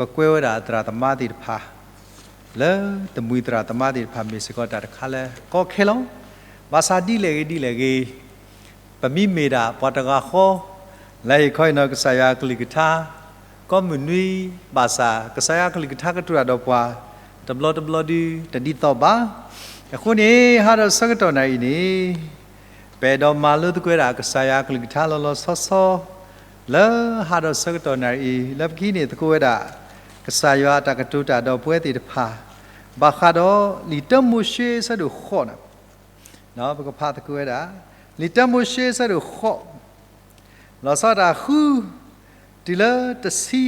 ပကွဲဝဲဒၣ်သရၣ်သမါသ့ၣ်တဖၣ် လၢတမှံၤသရၣ်သမါသ့ၣ်တဖၣ်မ့ၢ်စ့ၢ်ကီးတၢ်တခါလၢကီခဲလီၤ. ဘၣ်ဆၣ်ဒ်လဲၣ်ဂ့ၤဒ်လဲၣ်ဂ့ၤ, ပမ့မ့ၢ်ဒၣ်ပှၤတဂၤဃီ လၢဟ့ၣ်ခီဟ့ၣ်နီၤကစၢ်ယွၤအကလုၢ်ကထါ ကိးမုၢ်နွံ, ဘၣ်ဆၣ်ကစၢ်ယွၤအကလုၢ်ကထါကတိၤတၢ်ဒီးပှၤ တဘျီတဘျီဒုတဒ်သိးဘၣ်. အဃိန့ၣ် ဟါဒီးဆၢကတီၢ်နၣ်ရံၣ်အံၤန့ၣ် ပအဲၣ်ဒိးမၤလိသကိးဝဲဒၣ်ကစၢ်ယွၤအကလုၢ်ကထါလီၤလီၤဆီဆီ လၢဟါဒီးဆၢကတီၢ်နၣ်ရံၣ်အံၤ လၢပကဟံးန့ၢ်သကိးဝဲဒၣ် ကစၢ်ယွၤအတၢ်ကတိၤတၢ်ဒီးပဝဲသ့ၣ်တဖၣ် ဘၣ်ဃးဒီးလံာ်တၢမိၤၡ့အဆၢဒိၣ်ဃိးန့ၣ် ပကဖးသကိးဝဲဒၣ် လံာ်တၢမိၤၡ့အဆၢဒိၣ်ဃိး လီၤဆီဒၣ်တၢ်ဃု တုၤလၢတဆံ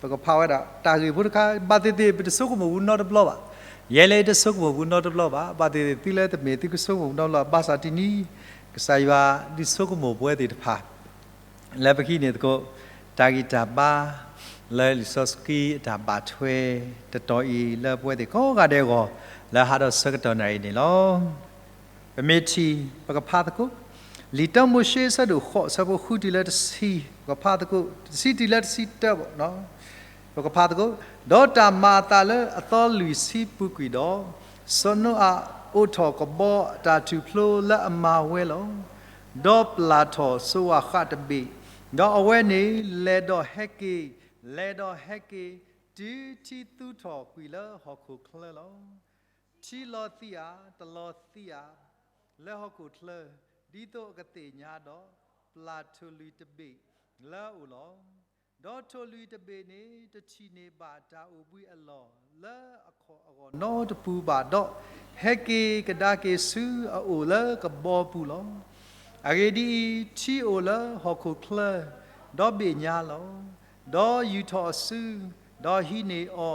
ပကဖးဝဲဒၣ်တၢ်ဂ့ၢ်ဖိတခါ ဘၣ်သ့ၣ်သ့ၣ် ပတဆိကမိၣ်ပူၤနီတဘျီဘၣ်. ယဲလၢတဆိကမိၣ်ပူၤနီတဘျီဘၣ်, ဘၣ်သ့ၣ်သ့ၣ် သုလၢတမ့ၢ်သုကဆိကမိၣ်ပူၤနီတဘျီ, ဘၣ်ဆၣ်တနံၤ ကစၢ်ယွၤဒုးဆိကမိၣ်ပဝဲသ့ၣ်တဖၣ် လၢပကဟံးန့ၢ်သကိး တၢ်ဂံၢ်တၢ်ဘါ လၢလံာ်စီဆှံအတၢ်ဘၣ်ထွဲ တတီၤအံၤ လၢပဝဲသ့ၣ်ကိးဂၤဒဲးအဂီၢ် လၢဟါဒီးဆၢကတီၢ်နၣ်ရံၣ်န့ၣ်လီၤ. ပမ့ၢ်ထံၣ် ပကဖးသကိး လံာ်တၢမိၤၡ့အဆၢဒိၣ်ဃိး အဆၢဖိဃုတုၤလၢတဆံ ပကဖးသကိး တဆံတုၤလၢတဆံတၢဘၣ်. ပကဖးသကိး ဒီးတၢ်မၤအသးလၢအသီလွံၢ်ဆံပူၤကွံာ်ဒီး, စီၤနိအၤအိးထီၣ်ကဘီအတၢ်ထူၣ်ဖျိလၢအမၤဝဲလီၤ. ဒီးပျၢ်ထီၣ်စိၤဝၣ်ဃးတဘ့ၣ်, ဒီးအဝဲန့ၣ်လဲၤဒီးဟဲက့ၤ, လဲၤဒီးဟဲက့ၤ, တုၤထံသူထီၣ်ကွံာ်လၢဟီၣ်ခိၣ်ချၢလီၤ. ထံလီၤသံးဧါ, တလီၤသံးဧါ, လၢဟီၣ်ခိၣ်ချၢ, ဒ်သိးအကသ့ၣ်ညါဒီး ပျၢ်ထိၣ်လွံၢ်တဘ့ၣ်လၢအအိၣ်လီၤ. ဒီးထိၣ်လွံၢ်တဘ့ၣ်န့ၣ် တထံၣ်န့ၢ်ဘၣ်တၢ်အိၣ်ဘှံးအလီၢ်လၢအခီၣ်အဂီၢ်နီတပူၤဘၣ်ဒီး, ဟဲက့ၤကဒါက့ၤဆူအအိၣ်လၢကဘီပူၤလီၤ. အဂ့ၢ်ဒ်အံၤ, ထံအိၣ်လၢဟီၣ်ခိၣ်ချၢ, ဒီးဘ့ၣ်ညါလီၤ. ဒီးယူာ်ထီၣ်အစု, ဒီးဟံးန့ၢ်အီ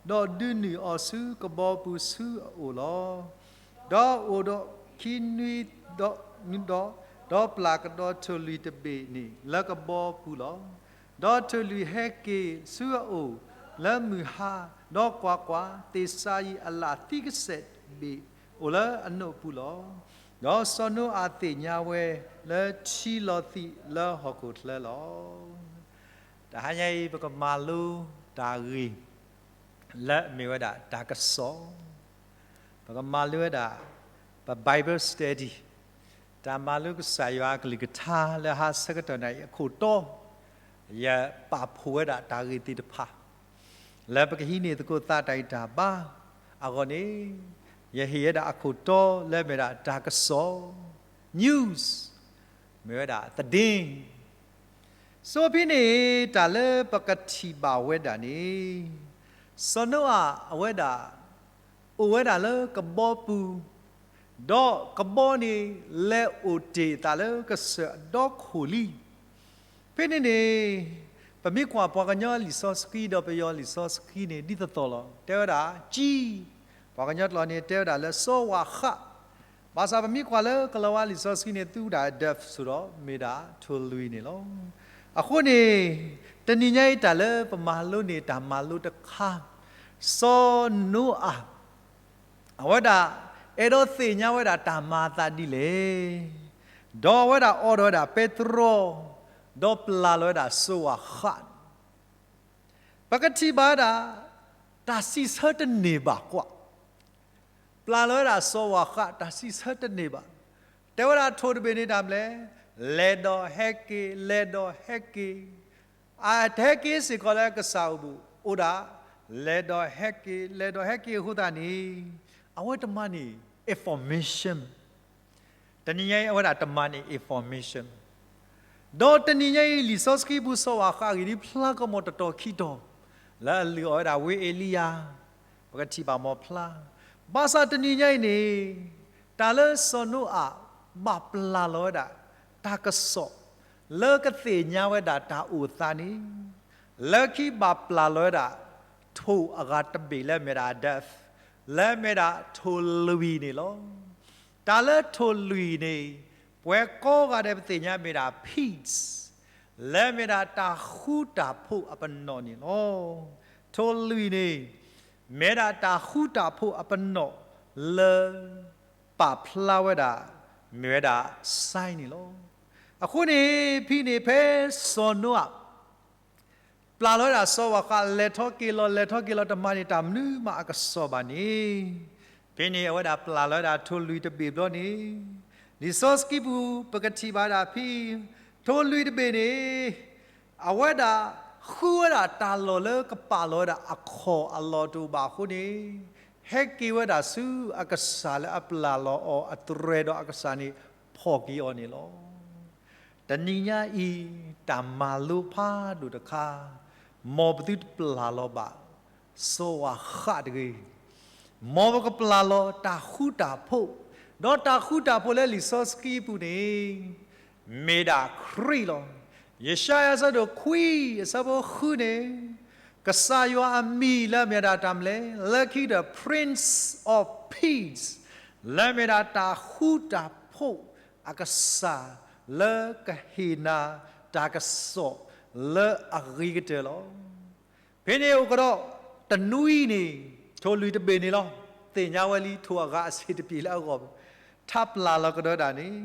ၤ, ဒီးဒုးနုာ်အီၤဆူကဘီပူၤဆူအအိၣ်လီၤ. ဒီးအိၣ်ဒီးခံနွံဒီး, ဒီးပျၢ်ကဒီးထိၣ်လွံၢ်တဘ့ၣ်န့ၣ်လၢကဘီပူၤလီၤ. ဒီးထိၣ်လွံၢ်ဟဲက့ၤဆူအအိၣ်လၢမုၢ်ဟါ, ဒီးကွၢ်ကွၢ်, သ့ၣ်စၤယံးအလၣ်သံကစဲးတဘ့ၣ်အိၣ်လၢအနိၣ်ပူၤလီၤ. ဒီးစီၤနိအၤသ့ၣ်ညါဝဲလၢထံလီၤသံးလၢဟီၣ်ခိၣ်ချၢလီၤ. တဟါညါအံၤ ပကမၤလိတၢ်ဂ့ၢ် လၢအမ့ၢ်ဝဲဒၣ်တၢ်ကစီၣ်, ပကမၤလိဝဲဒၣ် ပ Bible study, တၢ်မၤလိကစၢ်ယွၤအကလုၢ်ကထါလၢဟါဆၢကတီၢ်နၣ်ရံၣ်အခိၣ်တီ, ယပာ်ဖှိၣ်ဝဲဒၣ်တၢ်ဂ့ၢ်သ့ၣ်တဖၣ် လၢပကဟံးန့ၢ်သကိးသးတၢ်ဂံၢ်တၢ်ဘါအဂီၢ်န့ၣ်, ယဟ့ၣ်ဝဲဒၣ်အခိၣ်တီလၢမ့ၢ်ဒၣ်တၢ်ကစီၣ်, news, မ့ၢ်ဝဲဒၣ်သဒ့ ဆိဖဲန့ၣ် တၢ်လၢပကထံၣ်ဘၣ်ဝဲဒၣ်န့ၣ်, စီၤနိအၤအဝဲဒၣ် အိၣ်ဝဲဒၣ်လၢကဘီပူၤ, ဒီးကဘီန့ၣ် လဲၤအိၣ်တ့ၢ်အသးလၢကစၢၢ်အဒီခိၣ်လံ. ဖဲန့ၣ်န့ၣ် ပမ့ၢ်ကွၢ်ပှၤကညီလံာ်စီဆှံဒီးပယီၤလံာ်စီဆှံန့ၣ် ဒ်သိးသိးလီၤ. တဲဝဲဒၣ် ကၠံ, ပှၤကညီကျိာ်န့ၣ် တဲဝဲဒၣ်လၢစီၤဝၣ်ဃး, ဘၣ်ဆၣ်ပမ့ၢ်ကွၢ်လၢကလၤဝါလံာ်စီဆှံန့ၣ် သူဝဲဒၣ် dove ဆိဒီး မ့ၢ်ဒၣ်ထိၣ်လွံၢ်န့ၣ်လီၤ. အဃိန့ၣ် တနံၤညါအံၤတၢ်လၢပမၤလိန့ၣ် တၢ်မၤလိတခါ, စီၤနိအၤ အဝဲဒၣ် အဲၣ်ဒိးသ့ၣ်ညါဝဲဒၣ်တၢ်မၤအသးဒ်လဲၣ်, ဒီးအဝဲဒၣ်အိးထီၣ်ဝဲဒၣ်ပဲတြီ, ဒီးပျၢ်လီၤဝဲဒၣ်စီၤဝၣ်ဃး ပကထံၣ်ဘၣ်ဝဲဒၣ် တၢ်စံးဆၢတန့ၢ်ဘၣ်ကွၢ်, ပျၢ်လီၤဝဲဒၣ်စီၤဝၣ်ဃး တၢ်စံးဆၢတန့ၢ်ဘၣ်. တဲဝဲဒၣ်ထိၣ်တဘ့ၣ်န့ၣ်တၢ်မနုၤလဲၣ်, လဲၤဒီးဟဲက့ၤ, လဲၤဒီးဟဲက့ၤ, အတဟဲက့ၤစ့ၢ်ကီးလၢကစၢ်အအိၣ်ဘူး, အိၣ်ဒၣ် လဲၤဒီးဟဲက့ၤ, လဲၤဒီးဟဲက့ၤအဃိသတးန့ၣ် အဝဲတမၤန့ၢ် information တနံၤညါအံၤ အဝဲဒၣ်တမၤန့ၢ် information ဒီးတနံၤညါအံၤ လံာ်စီဆှံပူၤစီၤဝၣ်ဃးအဂ့ၢ်ဒ်ဖျါကမီၤတတီၤခံတီၤ လၢအလုၢ်အီၣ်ဝဲဒၣ်ဝ့ၢ်အ့လံယၤ, ပကထံၣ်ဘၣ်မီၤဖျါ, ဘၣ်ဆၣ်တနံၤညါအံၤန့ၣ် တၢ်လၢစီၤနိအၤ ဘၣ်ပျၢ်လီၤဝဲဒၣ် တၢ်ကစီၣ် လၢကသ့ၣ်ညါဝဲဒၣ်တၢ်အိၣ်သးန့ၣ် လၢခံဘၣ်ပျၢ်လီၤဝဲဒၣ် ထိၣ်အဂၤတဘ့ၣ်လၢမ့ၢ်ဒၣ် dove လၢမ့ၢ်ဒၣ်ထိၣ်လွံၢ်န့ၣ်လီၤ. တၢ်လၢထိၣ်လွံၢ်န့ၣ် ပဝဲကိးဂၤဒဲးပသ့ၣ်ညါမ့ၢ်ဒၣ် peace လၢမ့ၢ်ဒၣ်တၢ်ဃူတၢ်ဖိးအပနီၣ်န့ၣ်လီၤ. ထိၣ်လွံၢ်န့ၣ် မ့ၢ်ဒၣ်တၢ်ဃူတၢ်ဖိးအပနီၣ်လၢ ပာ်ဖျါဝဲဒၣ် မ့ၢ်ဝဲဒၣ် sign န့ၣ်လီၤ. အဃိန့ၣ် ဖဲန့ၣ်ဖဲစီၤနိအၤ ပျၢ်လီၤဝဲဒၣ်စီၤဝၣ်ဃး လဲၤထီၣ်က့ၤလီၤ လဲၤထီၣ်က့ၤလီၤ တမၤန့ၢ်တၢ်မနုၤမးအကစီၣ်ဘၣ်န့ၣ်, ဖဲန့ၣ်အဝဲဒၣ်ပျၢ်လီၤဝဲဒၣ်ထိၣ်လွံၢ်တဘ့ၣ်ဘျီန့ၣ်, လံာ်စီဆှံပူၤ ပကထံၣ်ဘၣ်ဒၣ်ဖဲ ထိၣ်လွံၢ်တဘ့ၣ်န့ၣ် အဝဲဒၣ်ဃုဝဲဒၣ်တၢ်လီၢ်လၢကပာ်လီၤဝဲဒၣ်အခီၣ်အလီၢ်တအိၣ်ဘၣ်အဃိန့ၣ်, ဟဲက့ၤဝဲဒၣ်ဆူအကစၢ်လၢအပျၢ်လီၤအီၤအတြဲၤဒီးအကစၢ်န့ၣ် ဖီၣ်က့ၤအီၤန့ၣ်လီၤ. တနံၤညါအံၤ တၢ်မၤလိဖးဒိၣ်တခါ, မ်ပသုတပျၢ်လီၤဘၣ် စီၤဝၣ်ဃးတဂ့ၤ. မ်ပကပျၢ်လီၤတၢ်ဃူတၢ်ဖိး, ဒီးတၢ်ဃူတၢ်ဖိးလၢလံာ်စီဆှံပူၤန့ၣ် မ့ၢ်ဒၣ်ခရံာ်လီၤ. ယၡါယၤအဆၢဒိၣ်ခွံအဆၢဖိဃုန့ၣ်, ကစၢ်ယွၤအမံၤလၢအမ့ၢ်ဒၣ်တၢ်မနုၤလဲၣ်, လၢခံဒီး Prince of Peace လၢအမ့ၢ်ဒၣ်တၢ်ဃူတၢ်ဖိးအကစၢ် လၢကဟ့ၣ်နၤတၢ်ကစီၣ်လၢအဂ့ၤကတၢၢ်လီၤ. ဖဲန့ၣ်အိၣ်ကဒီးတနွံန့ၣ် ထိၣ်လွံၢ်တဘ့ၣ်န့ၣ်လီၤ. သ့ၣ်ညါဝဲလံ ထိၣ်အဂၤအဆံးတဘ့ၣ်လၢအဂီၢ် ထးပျၢ်လီၤကဒီးဒၣ်န့ၣ်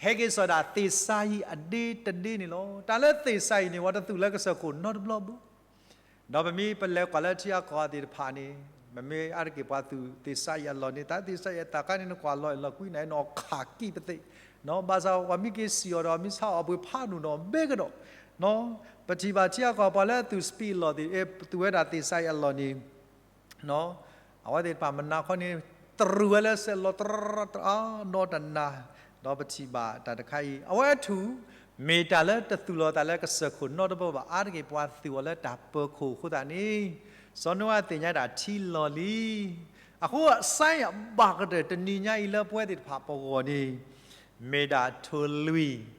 ဟဲက့ၤစိာ်ဒၣ်သ့ၣ်စၤယံးအဒ့တဒ့န့ၣ်လီၤ. တၢ်လၢသ့ၣ်စၤယံးန့ၣ် ပှၤတသူၣ်လၢကစၢၢ်ခိၣ်နီတဘျီဘၣ်. ဒီးပမ့ၢ်ပလဲၤကွၢ်လၢထံအကီၢ်သ့ၣ်တဖၣ်န့ၣ်, မ့မ့ၢ်အါတက့ၢ်ပှၤသူၣ်သ့ၣ်စၤယံးအလီၢ်န့ၣ်, တၢ်သ့ၣ်စၤယံးအတၢ်ခါန့ၣ် နကွၢ်လီၤအလီၢ်ကွံန့ၣ် နအီၣ်ခးကံၣ်ပသ့ၣ်, ဘၣ်ဆၣ်ပှၤမ့ၢ်က့ၤစံၣ်အီၤဒီး မ့ၢ်ဆါအီၣ်ပှ့ၤဖးဒိၣ်နီၣ်ဘဲကဒီး, ပထံၣ်ဘၣ်ထံအကီၢ်ပှၤလၢသူၣ်စပံးအလီၢ်သ့ၣ်, သူၣ်ဝဲဒၣ်သ့ၣ်စၤယံးအလီၢ်န့ၣ် အဝဲသ့ၣ်တဖၣ်မနၤခီန့ၣ် တရူးဝဲလၢစဲးလီၤတရၢတရၢနီတနၤ, ဒီးပထံၣ်ဘၣ်တၢ်တခါအံၤ အဝဲအထူၣ် မ့ၢ်တၢ်လၢတသူၣ်လီၤသးလၢကစၢၢ်ခိၣ်နီတဘျီဘၣ်. အါတက့ၢ်ပှၤသူၣ်အီၤလၢတၢ်ပၢၤခိၣ်အဃိသတးန့ၣ်, စီၤနိအၤသ့ၣ်ညါဒၣ်ထံလီၤလံ. အဃိအစါယဘၣ်ကတၢၢ် တနံၤညါအံၤလၢပဝဲသ့ၣ်တဖၣ်ပဂီၢ်န့ၣ် မ့ၢ်ဒၣ်ထိၣ်လွံၢ်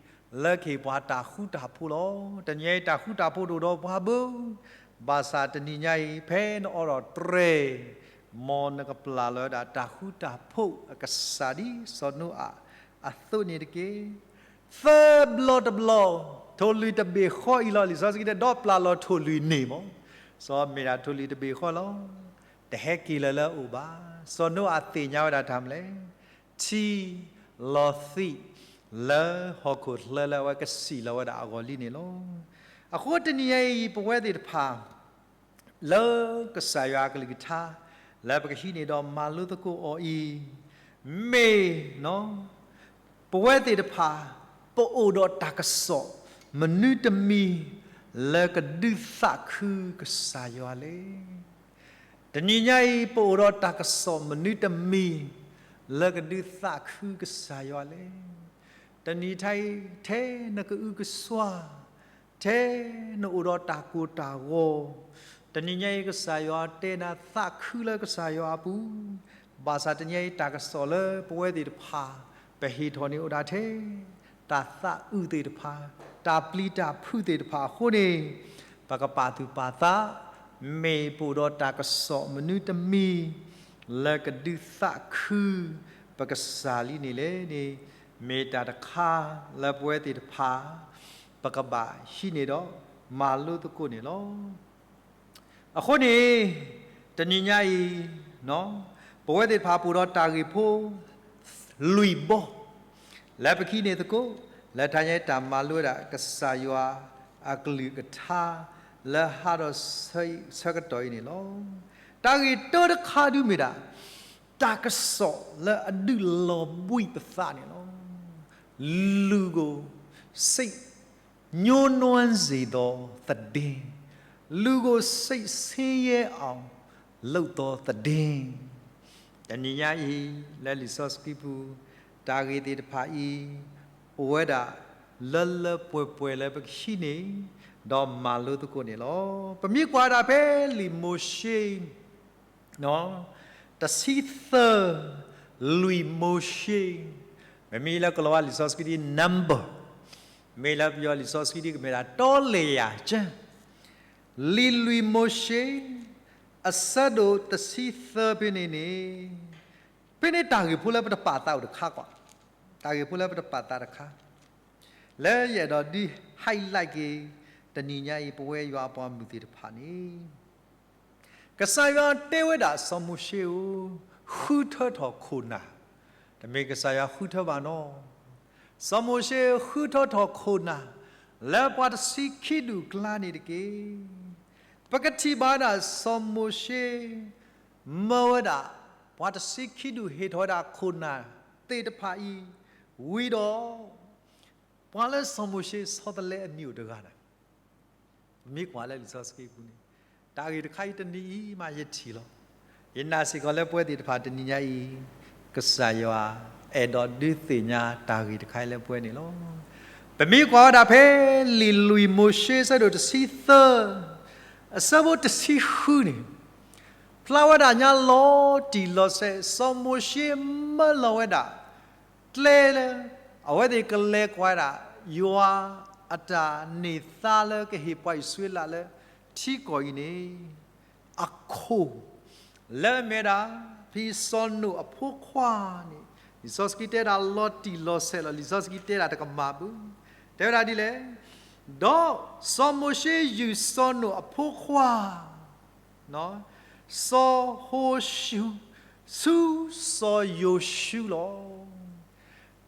လၢကဟ့ၣ်ပှၤတၢ်ဃူတၢ်ဖိးလီၤ. တနံၤညါအံၤတၢ်ဃူတၢ်ဖိးတအိၣ်ဒီးပှၤဘၣ်. ဘၣ်ဆၣ်တနံၤညါအံၤ ဖဲနအိးထီၣ်တြဲၤ, မ်နကပျၢ်လီၤဝဲဒၣ်တၢ်ဃူတၢ်ဖိးအကစၢ်ဒ်စီၤနိအၤအသိးန့ၣ်တက့ၢ်. သၢဘျီတဘျီ, ထိၣ်လွံၢ်တဘ့ၣ်ဃီအံၤလီၤ. လံာ်စီဆှံတဲ ဒီးပျၢ်လီၤထိၣ်လွံၢ်န့ၣ်မး, စီၤမ့ၢ်ဒၣ်ထိၣ်လွံၢ်တဘ့ၣ်ဃီလီၤ. တဟဲက့ၤလၢၤလၢအအိၣ်ဘၣ်. စီၤနိအၤသ့ၣ်ညါဝဲဒၣ်တၢ်မနုၤလဲၣ်, ထံလီၤသံး လၢဟီၣ်ခိၣ်ချၢလၢအဝဲကစံၣ်လီၤဝဲဒၣ်အဂီၢ်လံန့ၣ်လီၤ. အဃိတနံၤညါအံၤ ပဝဲသ့ၣ်တဖၣ် လၢကစၢ်ယွၤအကလုၢ်ကထါ လၢပကဟံးန့ၢ်ဒီးမၤလိသကိးအီၤအံၤ, မ့ၢ် ပဝဲသ့ၣ်တဖၣ် ပအိၣ်ဒီးတၢ်ကစီၣ်မနုၤတမံၤ လၢကဒုးသးခုကစၢ်ယွၤလဲၣ်. တနံၤညါအံၤ ပအိၣ်ဒီးတၢ်ကစီၣ်မနုၤတမံၤ လၢကဒုးသးခုကစၢ်ယွၤလဲၣ်. တနံၤထါအံၤ ထဲနကအုကစွါ ထဲနအိၣ်ဒီးတၢ်ကိၢ်တၢ်ဂီၤ, တနံၤညါအံၤ ကစၢ်ယွၤတဲနၤသးခုလၢကစၢ်ယွၤအပူၤ, ဘၣ်ဆၣ်တနံၤညါအံၤ တၢ်ကစီၣ်လၢပဝဲသ့ၣ်တဖၣ် ပဟ့ၣ်ထီၣ်န့ၣ်အိၣ်ဒၣ်ထဲ တၢ်သးအုးသ့ၣ်တဖၣ်, တၢ်ပျံၤတၢ်ဖုးသ့ၣ်တဖၣ်အဃိန့ၣ်, ပကပာ်သူၣ်ပာ်သး မ့ၢ်ပအိၣ်ဒီးတၢ်ကစီၣ်မနုၤတမံၤ လၢကဒုးသးခု ပကစၢ်လံန့ၣ်လဲၣ်န့ၣ်, မ့ၢ်တၢ်တခါလၢပဝဲသ့ၣ်တဖၣ် ပကဘၣ်ဟံးန့ၢ်ဒီး မၤလိသကိးန့ၣ်လီၤ. အဃိန့ၣ် တနံၤညါအံၤ ပဝဲသ့ၣ်တဖၣ်ပအိၣ်ဒီးတၢ်ဂ့ၢ်ဖိ လွံၢ်ဘီ လၢပကဟံးန့ၢ်သကိး လၢတနံၤညါအံၤတၢ်မၤလိဝဲဒၣ် ကစၢ်ယွၤအကလုၢ်ကထါ လၢဟးဒီးဆၢကတီၢ်အံၤန့ၣ်လီၤ. တၢ်ဂ့ၢ်တၢတခါဒုးမ့ၢ်ဒၣ် တၢ်ကစီၣ်လၢအဒုးလီၤဘှံးပသးန့ၣ်လီၤ. လူကိုစိတ် ညှိုးနွမ်းစေသောသတင်း, လူကိုစိတ်ဆင်းရဲအောင်လုပ်သောသတင်း. တနံၤညါအံၤ လၢလံာ်စီဆှံပူၤ တၢ်ဂ့ၢ်သ့ၣ်တဖၣ်အံၤ အိၣ်ဝဲဒၣ်လၢလၢပှဲၤပှဲၤလၢပကဟံးန့ၢ် ဒီးမၤလိသကိးန့ၣ်လီၤ. ပမ့ၢ်ကွၢ်ဒၣ်ဖဲလံာ်မိၤၡ့ တဆံသၢ လွံၢ်မိၤၡ့, မ့မ့ၢ်လၢကလီၤဝါလံာ်စီဆှံဒ် Number, မ့ၢ်လၢပယီၤလံာ်စီဆှံဒ်ကမ့ၢ်ဒၣ် တီလၢယၤကၢ, လံာ်လွံၢ်မိၤၡ့ အဆၢဒိၣ်တဆံသၢဖဲန့ၣ်န့ၣ်, ဖဲန့ၣ်တၢ်ဂ့ၢ်ဖိလၢပတပာ်သးအိၣ်တခါကွၢ်, တၢ်ဂ့ၢ်ဖိလၢပတပာ်သးတခါ လၢယအဲၣ်ဒိးဒုး highlight က့ၤ တနံၤညါအံၤ ပဝဲယွၤအပှၤမုၢ်သ့ၣ်တဖၣ်န့ၣ် ကစၢ်ယွၤတဲဝဲဒၣ်စီၤမိၤၡ့ဧၢ, ဃုထၢထီၣ်ခိၣ်နၢ်, တမ့ၢ်ကစၢ်ယွၤဃုထၢဘၣ်နီၤ, စီၤမိၤၡ့ဃုထၢထီၣ်ခိၣ်နၢ်, လၢပှၤတဆံခံဒူၣ်အကျါန့ၣ်တက့ၢ်. ပကထံၣ်ဘၣ်ဝဲဒၣ်စီၤမိၤၡ့ မၢဝဲဒၣ် ပှၤတဆံခံဒူၣ်ဟ့ၣ်ထီၣ်ဝဲဒၣ်ခိၣ်နၢ်သ့ၣ်တဖၣ်အံၤ ဝံၤဒီး ပှၤလၢစီၤမိၤၡ့ဆီတလဲအမံၤအိၣ်တဂၤန့ၣ် ပမ့ၢ်ကွၢ်လၢလံာ်စီဆှံပူၤန့ၣ် တၢ်ဂ့ၢ်တခါအံၤတနံၤအံၤမးယထံၣ်လီၤ. ယနာ်စ့ၢ်ကီးလၢပဝဲသ့ၣ်တဖၣ်တနံၤညါအံၤ ကစၢ်ယွၤအဲၣ်ဒိးဒုးသ့ၣ်ညါတၢ်ဂ့ၢ်တခါအံၤလၢပဝဲန့ၣ်လီၤ. ပမ့ၢ်ကွၢ်ဝဲဒၣ်ဖဲလံာ်လွံၢ်မိၤၡ့အဆၢဒိၣ်တဆံသၢ အဆၢဖိတဆံဃုန့ၣ် ဖျါဝဲဒၣ်ညါလီၤတံၢ်လီၤဆဲး စီၤမိၤၡ့မၢလီၤဝဲဒၣ် ကျဲလၢ အဝဲသ့ၣ်ကလဲၤကွၢ်ဒၣ် ယွၤအတၢ်န့ၢ်သါလၢကဟ့ၣ်ပှၤအံၣ်စရ့လးလၢထံကီၢ်အံၤန့ၣ် အခိၣ် လၢအမ့ၢ်ဝဲဒၣ် ဖံစီၤနိၣ်အဖိခွါန့ၣ် လံာ်စီဆှံတဲဒၣ်လီၤတံၢ်လီၤဆဲးလီၤ. လံာ်စီဆှံတဲဒၣ်တကမၣ်ဘၣ်. တဲဝဲဒၣ်ဒ်လဲၣ်, ဒီးစီၤမိၤၡ့ယုၢ်စီၤနိၣ်အဖိခွါ စီၤဟိၤၡူ ဆူစီၤယိၤၡူလီၤ.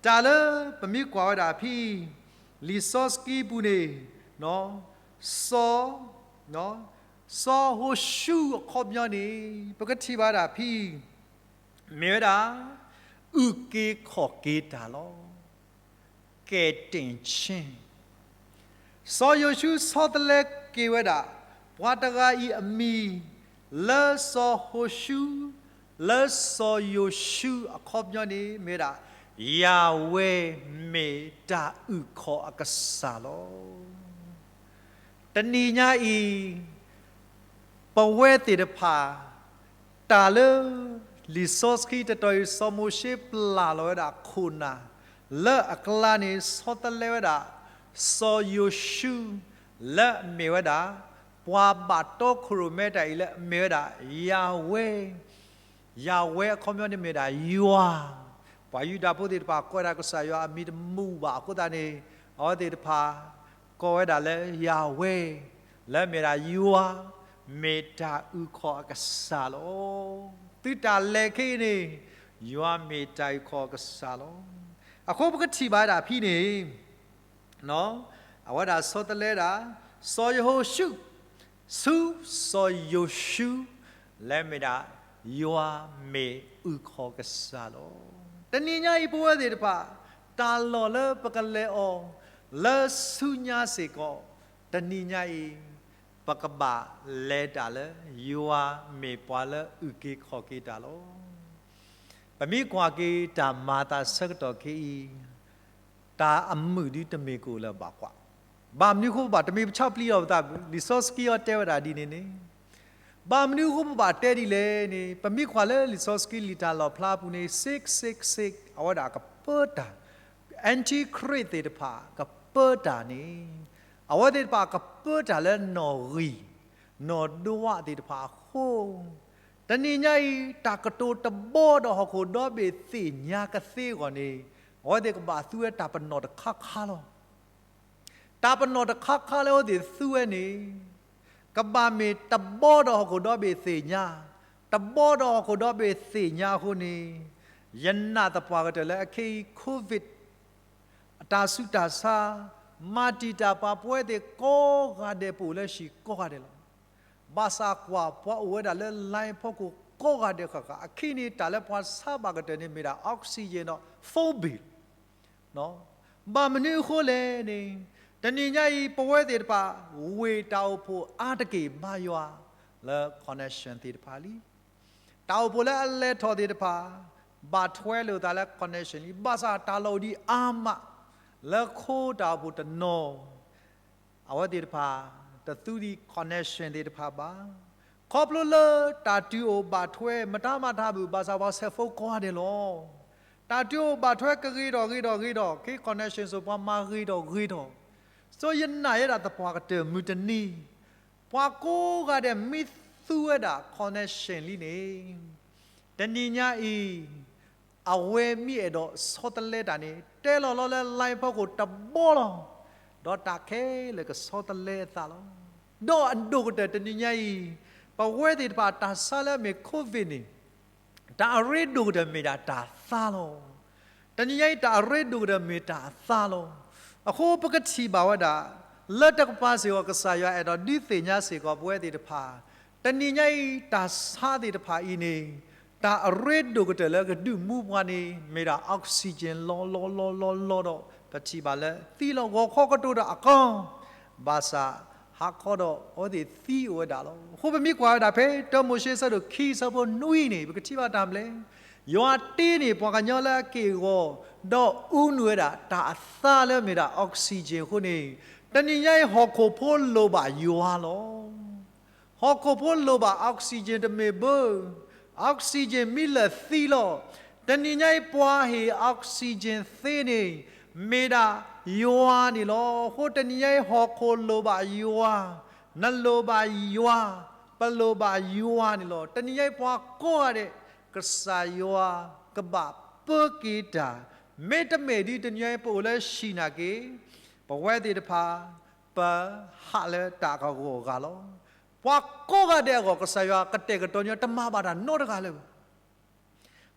တၢ်လၢပမ့ၢ်ကွၢ်ဝဲဒၣ်ဖဲ လံာ်စီဆှံပူၤန့ၣ် စီၤ စီၤဟိၤၡူအခီပညီန့ၣ် ပကထံၣ်ဘၣ်ဒၣ်ဖဲ မ့ၢ်ဝဲဒၣ် အုၣ်က့ၤခီၣ်က့ၤတၢ်လီၤ. ကယ်တင်ခြင်း စီၤယိၤၡူဆီတလဲက့ၤဝဲဒၣ် ပှၤတဂၤအံၤအမံၤ လၢစီၤဟိၤၡူ လၢစီၤယိၤၡူအခီပညီန့ၣ် မ့ၢ်ဝဲဒၣ် ယၤဝဲမ့ၢ်တၢ်အုၣ်ခီၣ်အကစၢ်လီၤ. တနံၤညါအံၤ ပဝဲသ့ၣ်တဖၣ် တၢ်လၢ လံာ်စီဆှံတတီၤအံၤ စီၤမိၤၡ့ပျၢ်လီၤဝဲဒၣ်ခိၣ်နၢ် လၢအကျါန့ၣ် ဆီတလဲဝဲဒၣ် စီၤယိၤၡူ လၢအမ့ၢ်ဝဲဒၣ် ပှၤဘၣ်တီခိၣ်ရိၣ်မဲတၢ်အံၤလၢအမ့ၢ်ဝဲဒၣ် ယၤဝဲ ယၤဝဲအခီပညီန့ၣ်မ့ၢ်ဒၣ်ယွၤ, ပှၤယူဒၤဖိသ့ၣ်တဖၣ်ကိးဝဲဒၣ်ကစၢ်ယွၤအမံၤတမုာ်ဘၣ်အဃိသတးန့ၣ် အဝဲသ့ၣ်တဖၣ် ကိးဝဲဒၣ်လၢယၤဝဲ, လၢအမ့ၢ်ဒၣ်ယွၤ, မ့ၢ်တၢ်အုၣ်ခီၣ်အကစၢ်လီၤ. သုတၢ်လဲၤခဲအံၤန့ၣ် ယွၤမ့ၢ်တၢ်အုၣ်ခီၣ်အကစၢ်လီၤ. အဃိပကထံၣ်ဘၣ်ဝဲဒၣ်ဖဲန့ၣ် အဝဲဒၣ်ဆီတလဲဒၣ် စီၤယိၤၡူ ဆူစီၤယိၤၡူ လၢအမ့ၢ်ဒၣ် ယွၤမ့ၢ်အုၣ်ခီၣ်ကစၢ်လီၤ. တနံၤညါအံၤပဝဲသ့ၣ်တဖၣ် တၢ်လီၢ်လၢပကလဲၤအီၤ လၢဆူညါစ့ၢ်ကီး တနံၤညါအံၤ ပကဘၣ်လဲၤတၢ်လၢ ယွၤမ့ၢ်ပှၤလၢအုၣ်က့ၤခီၣ်က့ၤတၢ်လီၤ. ပမ့ၢ်ကွၢ်က့ၤတၢ်မၤအသးဆၢကတီၢ်ခဲအံၤ တၢ်အမုာ်ဒုတမ့ၢ်ကအိၣ်လၢၤဘၣ်ကွၢ်. ဘၣ်မနုၤအဃိပဘၣ်တမ့ၢ်ပဆီပျံၤအီၤပသးဘၣ်, လံာ်စီဆှံအီၤတဲဝဲဒၣ်ဒ်န့ၣ်န့ၣ်, ဘၣ်မနုၤအဃိပဘၣ်တဲဒ်လဲၣ်န့ၣ် ပမ့ၢ်ကွၢ်လၢလံာ်စီဆှံလံာ်တၢ်လီၣ်ဖျါအပူၤန့ၣ် six six six အဝဲဒၣ်ကပၢတၢ်, Antichrist သ့ၣ်တဖၣ်ကပၢတၢ်န့ၣ် အဝဲသ့ၣ်တဖၣ်ကပၢတၢ်လၢနီၣ်ဂံၢ် နီၣ်ဒွးသ့ၣ်တဖၣ်အဃိ, တနံၤညါအံၤ တၢ်ကတိၤတဘီဒီးဟီၣ်ခိၣ်ဒီဘ့ၣ်သ့ၣ်ညါကသ့အဂီၢ်န့ၣ် အဝဲသ့ၣ်ကဘၣ်သူဝဲတၢ်ပနီၣ်တခါခါလီၤ. တၢ်ပနီၣ်တခါခါလၢအဝဲသ့ၣ်သူဝဲန့ၣ် ကဘၣ်မ့ၢ်တဘီဒီးဟီၣ်ခိၣ်ဒီဘ့ၣ်သ့ၣ်ညါ, တဘီဒီးဟီၣ်ခိၣ်ဒီဘ့ၣ်သ့ၣ်ညါအဃိန့ၣ် ယနာ်သပှၢ်ကတၢၢ်လၢအခဲအံၤ COVID အတၢ်ဆူးတၢ်ဆါ မၤတံာ်တာ်ပှၤပဝဲသ့ၣ်ကိးဂၤဒဲး ပအိၣ်လၢဟံၣ်ကိးဂၤဒဲးလီၤ. ဘၣ်ဆၣ်ကွၢ်ပှၤအိၣ်ဝဲဒၣ်လၢ line ဖီခိၣ်ကိးဂၤဒဲးဃၣ်ဃၣ် အခဲအံၤန့ၣ် တၢ်လၢပှၤဆါဘၣ်ကတၢၢ်န့ၣ်မ့ၢ်ဒၣ် oxygen ဒီး phone bill ဘၣ်မနုၤအဃိလဲၣ်န့ၣ် တနံၤညါအံၤ ပဝဲသ့ၣ်တဖၣ် ဝ့ၢ်တၢ်အိၣ်ဖှိၣ်အါတက့ၢ်ဘါယွၤလၢ connection သ့ၣ်တဖၣ်လံ. တၢ်အိၣ်ဖှိၣ်လၢအလဲၤထီၣ်သ့ၣ်တဖၣ် ဘၣ်ထွဲလိာ်သးလၢ connection လံ. ဘၣ်ဆၣ်တၢ်လီၢ်အိၣ်ဒံးအါမး လၢခိတၢ်အိၣ်ဖှိၣ်တနီၤ အဝဲသ့ၣ်တဖၣ် တသူဒံး connection သ့ၣ်တဖၣ်ဘၣ်. ခီဖျိလၢတၢ်တုၤအိၣ်ဘၣ်ထွဲ မတၤမၤတၢ်ဘၣ် ဘၣ်ဆၣ်ပှၤဆဲးဖိကိးဂၤဒဲးလီၤ. တၢ်တုၤအိၣ်ဘၣ်ထွဲကဂ့ၤထီၣ်ဂ့ၤထီၣ်ဂ့ၤထီၣ် က့ connection စိၤပှၤမၤဂ့ၤထီၣ်ဂ့ၤထီၣ်, ဆိယနာ်ယဲဒၣ်သပှၢ်ကတၢၢ်မုၢ်တနံၤ ပှၤကိးဂၤဒဲးမ့ၢ်သူဝဲဒၣ် connection လံန့ၣ် တနံၤညါအံၤ အဝဲမ့ၢ်အဲၣ်ဒိးဆီတလဲတၢ်န့ၣ် တဲလီၤလီၤလၢ line ဖီခိၣ်တဘီလီၤ. ဒီးတၢ်ခဲလၢာ်ကဆီတလဲအသးလီၤ. ဒီးအဒိၣ်ကတၢၢ်တနံၤညါအံၤ ပဝဲသ့ၣ်တဖၣ်တၢ်ဆါလၢအမ့ၢ် COVID န့ၣ် တၢ်အရ့ဒိၣ်ကတၢၢ်မ့ၢ်ဒၣ်တၢ်သါလီၤ. တနံၤညါအံၤ တၢ်အရ့ဒိၣ်ကတၢၢ်မ့ၢ်တၢ်အသါလီၤ. အဃိပကထံၣ်ဘၣ်ဝဲဒၣ် လၢတကပၤစ့ၢ်ကီး ကစၢ်ယွၤအဲၣ်ဒိးဒုးသ့ၣ်ညါစ့ၢ်ကီးပဝဲသ့ၣ်တဖၣ်, တနံၤညါအံၤ တၢ်ဆါသ့ၣ်တဖၣ်အံၤန့ၣ်, တၢ်အရ့ဒိၣ်ကတၢၢ်လၢကဒုးမူပှၤန့ၣ် မ့ၢ်ဒၣ် oxygen လီၤလီၤလီၤလီၤလီၤဒီး ပထံၣ်ဘၣ်လၢသံလီၤ ဂီၤခီကတိၤဒီးအကီ, ဘၣ်ဆၣ် ဟါခီဒီးအဝဲသ့ၣ်သံအိၣ်ဝဲဒၣ်လီၤ. အဃိပမ့ၢ်ကွၢ်ဝဲဒၣ်ဖဲ တၢမိၤၡ့ဆၢဒိၣ်ခံဆၢဖိနွံန့ၣ် ပကထံၣ်ဘၣ်တၢ်ဘျဲၣ်, ယွၤတ့န့ၢ်ပှၤကညီလၢအက့ၢ်အဂီၤ, ဒီးအူနုာ်ဝဲဒၣ်တၢ်အသါလၢမ့ၢ်ဒၣ် oxygen အဃိန့ၣ်, တနံၤညါအံၤဟီၣ်ခိၣ်ဖိလိၣ်ဘၣ်ယွၤလီၤ. ဟီၣ်ခိၣ်ဖိလိၣ်ဘၣ် oxygen တမ့ၢ်ဘၣ်, oxygen မ့ၢ်လၢာ်သံလီၤ. တနံၤညါအံၤပှၤဟ့ၣ် oxygen သ့န့ၣ် မ့ၢ်ဒၣ်ယွၤန့ၣ်လီၤ. အဃိတနံၤညါအံၤဟီၣ်ခိၣ်လိၣ်ဘၣ်ယွၤ, နလိၣ်ဘၣ်ယွၤ, ပလိၣ်ဘၣ်ယွၤန့ၣ်လီၤ. တနံၤညါအံၤပှၤကိးဂၤဒဲး ကစၢ်ယွၤကဘၣ်ပၢက့ၤတၢ်, မ့တမ့ၢ်ဒ်တနံၤညါအံၤပအိၣ်လၢဟံၣ်နာ်က့ၤ, ပဝဲသ့ၣ်တဖၣ် ပဟးလၢတၢ်ကဂီၢ်အဂၤလီၤ. ပှၤကိးဂၤဒဲးအဂီၢ် ကစၢ်ယွၤကတဲာ်ကတီၤညီ တမၤဘၣ်တၢ်နီတဂၤလၢၤဘၣ်.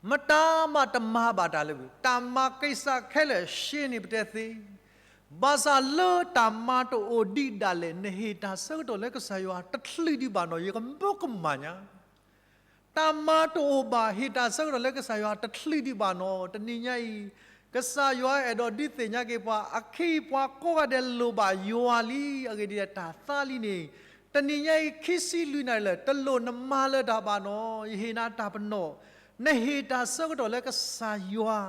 မတၤမးတမၤဘၣ်တၢ်လၢၤဘၣ်. တၢ်မၤကဲးစးခဲလၢာ်ရှဲန့ၣ်ပတဲသ့, ဘၣ်ဆၣ်လၢတၢ်မၤတအိၣ်ဒံးဒၣ်လဲာ် နဟ့ၣ်တၢ်ဆၢကတီၢ်လၢကစၢ်ယွၤတချုးဒံးဘၣ်နီၤ ယကဘၣ်ကမၣ်ညါ တၢ်မၤတအိၣ်ဘၣ် ဟ့ၣ်တၢ်ဆၢကတီၢ်လၢကစၢ်ယွၤတချုးဒံးဘၣ်နီၤ. တနံၤညါအံၤ ကစၢ်ယွၤအဲၣ်ဒိးဒုးသ့ၣ်ညါက့ၤပှၤ အခဲအံၤပှၤကိးဂၤဒဲးလိၣ်ဘၣ်ယွၤလံ အဂ့ၢ်ဒ်အံၤ တၢ်သါလံန့ၣ်, တနံၤညါအံၤ ခံဆံလွံၢ်နၣ်ရံၣ်လၢာ် တလိၣ်နမၤလၢၤတၢ်ဘၣ်နီၤ. ယဟ့ၣ်နၤတၢ်ပနီၣ်, နဟ့ၣ်တၢ်ဆၢကတီၢ်လၢကစၢ်ယွၤ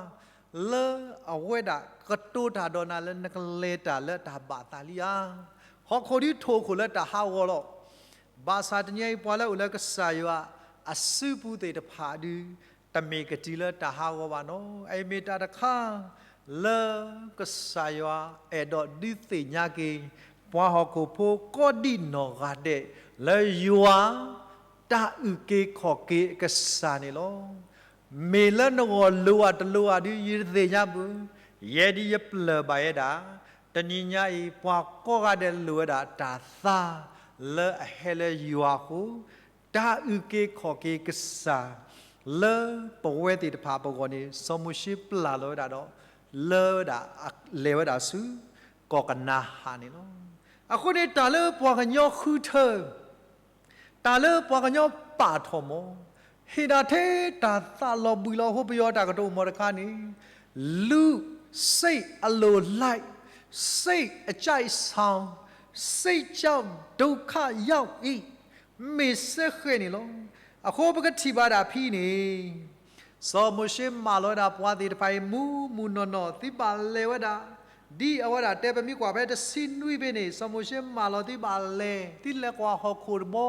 လၢအဝဲဒၣ်ကတိၤတၢ်ဒီးနၤလၢနကလဲၤတၢ်လၢတၢ်ဘၣ်သးလံဧါ. ဟီၣ်ခိၣ်ဒုးထိၣ်ခိၣ်လၢတၢ်ဟးဂီၤလီၤ. ဘၣ်ဆၣ်တနံၤအံၤ ပှၤလၢအိၣ်လၢကစၢ်ယွၤအစုပူၤသ့ၣ်တဖၣ်ဒုး တမ့ၢ်ကတုၤလၢတၢ်ဟးဂီၤဘၣ်နီၤ. အအံၤမ့ၢ်တၢ်တခါ လၢကစၢ်ယွၤအဲၣ်ဒိးဒုးသ့ၣ်ညါက့ၤ ပှၤဟီၣ်ခိၣ်ဖိကိးဒံးနီၢ်ဂၤဒဲး လၢယွၤ တၢ်အုၣ်က့ၤခီၣ်က့ၤအကစၢ်န့ၣ်လီၤ. မ့ၢ်လၢနဂီၢ်လိၣ်အတလိၣ်အဒုး ယတသ့ၣ်ညါဘၣ်, ယဲဒၣ်ယပျၢၢ်ဘၣ်ယဲဒၣ်, တနံၤညါအံၤ ပှၤကိးဂၤဒဲးလိၣ်ဝဲဒၣ်တၢ်သါ လၢအဟဲလၢယွၤအဃိ, တၢ်အုၣ်က့ၤခီၣ်က့ၤကစၢ် လၢပဝဲသ့ၣ်တဖၣ်ပဂီၢ်န့ၣ် စီၤမိၤၡ့ပျၢ်လီၤဝဲဒၣ်ဒီး လၢဝဲဒၣ် လဲၤဝဲဒၣ်ဆူ ကီၢ်ကနၤအၣ်န့ၣ်လီၤ. အဃိန့ၣ် တၢ်လၢပှၤကညီဃုထၢ တၢ်လၢပှၤကညီပာ်ထီၣ်မီၤ, ဟ့ၣ်ဒၣ်ထဲတၢ်သးလီၤဘှံးလီၤ ဟိပယီၤတၢ်ကတိၤမီၤတခါန့ၣ်, လူစိတ်အလိုလိုက်, စိတ်အကြိုက်ဆောင်, စိတ်ကြောင့်ဒုက္ခရောက်၏, မ့ၢ်စ့ၢ်ကီးန့ၣ်လီၤ. အဃိပကထံၣ်ဘၣ်ဒၣ်ဖဲအံၤန့ၣ် စီၤမိၤၡ့မၢလီၤဝဲဒၣ်ပှၤသ့ၣ်တဖၣ်အံၤ မူးမူးနီၢ်နီၢ် သုဘၣ်လဲၤဝဲဒၣ်, ဒ်အဝဲဒၣ်တဲပမ့ၢ်ကွၢ်ဖဲတဆံနွံဖဲန့ၣ် စီၤမိၤၡ့မၢလီၤသုဘၣ်လဲၤ, သုလဲၤကွၢ်ဟီၣ်ခိၣ်တဘီ,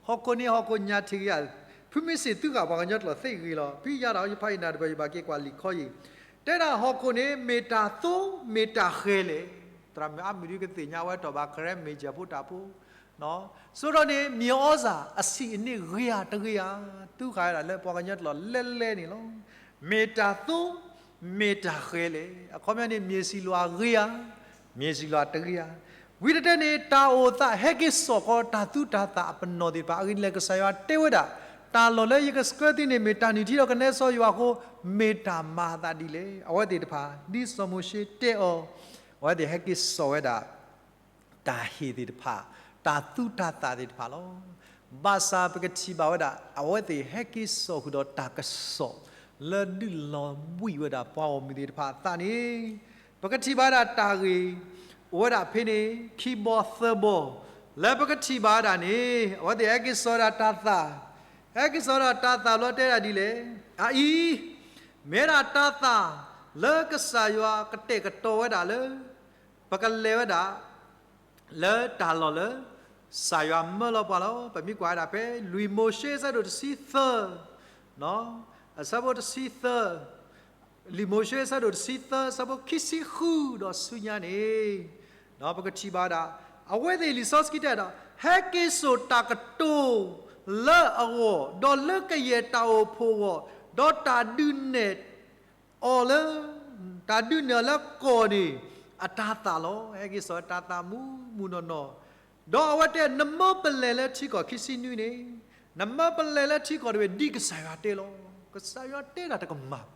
ဟီၣ်ခိၣ်န့ၣ်ဟီၣ်ခိၣ်ညၣ်ထံၣ်ဂ့ၤဧါ, ဖုမ့ၢ်စံးသုဃာ်ပှၤကညီကျိာ်သ့ဂ့ၤလီၤ. ဖဲယၤဒီးယဖးယံာ်နၤတပၢၢ် ယဘၣ်က့ၤကွၢ်လံာ်ခီအံၤ, တဲဒၣ်ဟီၣ်ခိၣ်န့ၣ် မ့ၢ်တၢ်သိမ့ၢ်တၢ်ဃဲၤလဲၣ်. သရၣ်မုၣ်အါမံၤဒုးကသ့ၣ်ညါဝဲတီၢ်ဘၣ် ခရဲမ့ၢ်ကၠၢ်ဖိတၢ်ဖိ ဆိဒီးန့ၣ် မြေဩဇာအဆံးအနံ့ဂ့ၤဧါတဂ့ၤဧါ, သုဃာ်ဝဲဒၣ်လၢပှၤကညီကျိာ်လဲလဲန့ၣ်လီၤ. မ့ၢ်တၢ်သိ, မ့ၢ်တၢ်ဃဲၤလဲၣ်. အခီပညီန့ၣ် မြေဆီလွှာဂ့ၤဧါ, မြေဆီလွှာတဂ့ၤဧါ. ဝံၤတတဲန့ၣ် တၢ်အိၣ်သးဟဲက့ၤစိာ်ဃီတၢ်သူတၢ်သၣ်အပနီၣ်သ့ၣ်တဖၣ် အဂ့ၢ်ဒ်လဲၣ် ကစၢ်ယွၤတဲဝဲဒၣ်, တၢ်လီၢ်လၢယကဆှၢသုန့ၣ် မ့ၢ်တၢ်နုၢ်ထံဒီးကနဲစီယွၤအဃိ, မ့ၢ်တၢ်မၤအသးဒ်လဲၣ်. အဝဲသ့ၣ်တဖၣ် ဒ်စီၤမိၤၡ့တဲအီၤ, အဝဲသ့ၣ်ဟဲက့ၤစိာ်ဝဲဒၣ် တၢ်ဟ့ၣ်သ့ၣ်တဖၣ်, တၢ်သူတၢ်သၣ်သ့ၣ်တဖၣ်လီၤ. ဘၣ်ဆၣ်ပကထံၣ်ဘၣ်ဝဲဒၣ် အဝဲသ့ၣ်ဟဲက့ၤစိာ်ဃုာ်ဒီးတၢ်ကစီၣ် လၢဒုးလီၤဘှံးဝဲဒၣ်ပှၤဂီၢ်မုၢ်သ့ၣ်တဖၣ်အသးန့ၣ်, ပကထံၣ်ဘၣ်ဝဲဒၣ်တၢ်ဂ့ၢ် အိၣ်ဝဲဒၣ်ဖဲန့ၣ် ခံဘီသၢဘီ, လၢပကထံၣ်ဘၣ်ဝဲဒၣ်န့ၣ် အဝဲသ့ၣ်ဟဲက့ၤစိာ်ဝဲဒၣ်တၢ်သၣ်, ဟဲက့ၤစိာ်ဝဲဒၣ်တၢ်သၣ်ဘျီတဲဒၣ်ဒ်လဲၣ်, အအံၤ မ့ၢ်ဝဲဒၣ်တၢ်သၣ်လၢကစၢ်ယွၤကတဲာ်ကတီၤဝဲဒၣ်လၢ ပကလဲၤဝဲဒၣ် လၢတၢ်လီၢ်လၢ ကစၢ်ယွၤမၢလီၤပှၤလီၤ. ပမ့ၢ်ကွၢ်ဝဲဒၣ်ဖဲ လွံၢ်မိၤၡ့အဆၢဒိၣ်တဆံသၢ, အဆၢဖိတဆံသၢ, လွံၢ်မိၤၡ့အဆၢဒိၣ်တဆံသၢ အဆၢဖိခံဆံဃုဒီးဆူညါန့ၣ်, ပကထံၣ်ဘၣ်ဝဲဒၣ် အဝဲသ့ၣ်လံာ်စီဆှံတဲဒီး ဟဲက့ၤစိာ်တၢ်ကတိၤလၢအဂီၢ်, ဒီးလၢကယဲၢ်တၢ်အိၣ်ဖှိၣ်အဂီၢ်, ဒီးတၢ်ဒုးနဲၣ် အီၤလၢ တၢ်ဒုးနဲၣ်အီၤလၢကီၢ်န့ၣ် အတၢ်သၣ်လီၤ. ဟဲက့ၤစိာ်တၢ်သၣ်မူးမူးနီၢ်နီၢ်, ဒီးအဝဲတဲ နမၢပလဲၤလၢထံကီၢ်ခံဆံနွံန့ၣ်, နမၢပလဲၤလၢထံကီၢ်တဘ့ၣ် ဒ်ကစၢ်ယွၤတဲလီၤ. ကစၢ်ယွၤတဲဒၣ်တကမၣ်,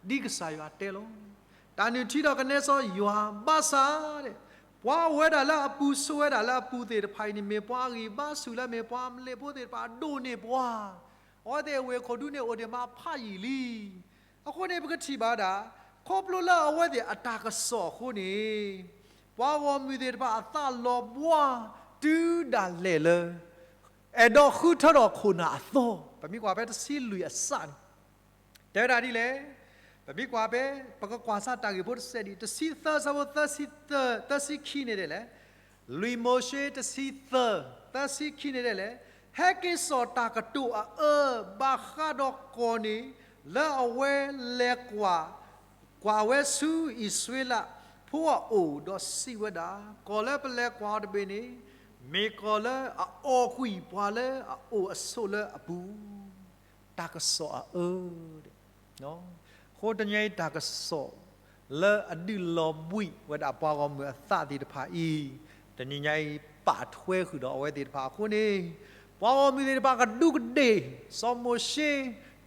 ဒ်ကစၢ်ယွၤတဲလီၤ. တၢ်နုၢ်ထံဒီးကနဲစီယွၤဘၣ်ဆၣ်, ပှၤအိၣ်ဝဲဒၣ်လၢအပူၤ ဆိးဝဲဒၣ်လၢအပူၤသ့ၣ်တဖၣ်အံၤန့ၣ် မ့ၢ်ပှၤအဂံၢ်ဘါဆူၣ်လၢမ့ၢ်ပှၤအမလ့ၣ်ဖိသ့ၣ်တဖၣ်အဒိၣ်န့ၢ်ပှၤ, အဝဲသ့ၣ်အဝ့ၢ်ခိၣ်ဒူန့ၣ်အိၣ်ဒံးမးဖးယံာ်လံ. အဃိန့ၣ် ပကထံၣ်ဘၣ်ဝဲဒၣ် ခီဖျိလၢအဝဲသ့ၣ်အတၢ်ကစီၣ်အဃိန့ၣ် ပှၤဂီၢ်မုၢ်သ့ၣ်တဖၣ်အသးလီၤဘှါ တုၤဒၣ်လဲာ်လၢ အဲၣ်ဒိးဃုထၢထီၣ်ခိၣ်နၢ်အသီ, ပမ့ၢ်ကွၢ်ဖဲတဆံလွံၢ်အစးန့ၣ် တဲဝဲဒၣ်ဒ်လဲၣ်. ပမ့ၢ်ကွၢ်ဖဲ ပကကွၢ်စၢ်တၢ်ဂ့ၢ်ဖိတစဲးဒံး တဆံသၢ ဆၢဖိသၢဆံသၢ သၢဆံခံန့ၣ်ဒ်လဲၣ်. လွံၢ်မိၤၡ့တဆံသၢ သၢဆံခံန့ၣ်ဒ်လဲၣ်. ဟဲက့ၤစိာ်တၢ်ကတိၤအအၢ ဘၣ်ဃးဒီးကီၢ်န့ၣ် လၢအဝဲလဲၤကွၢ် ကွၢ်ဝဲဆူအံၣ်စရ့လးဖိအအိၣ် ဒီးစံးဝဲဒၣ်, ကီၢ်လၢပလဲၤကွၢ်အီၤတဘ့ၣ်န့ၣ် မ့ၢ်ကီၢ်လၢအအိၣ်ကွံာ်ပှၤလၢအအိၣ်အဆိးလၢအပူၤ, တၢ်ကစီၣ်အအၢ အဃိတနံၤအံၤ တၢ်ကစီၣ်လၢအဒုးလီၤဘှံးဝဲဒၣ်ပှၤဂီၢ်မုၢ်အသးသ့ၣ်တဖၣ်အံၤ တနံၤညါအံၤ ပာ်ထွဲဃုာ်ဒီးအဝဲသ့ၣ်တဖၣ်အဃိန့ၣ် ပှၤဂီၢ်မုၢ်သ့ၣ်တဖၣ်ကဒူးကဒ့ၣ် စီၤမိၤၡ့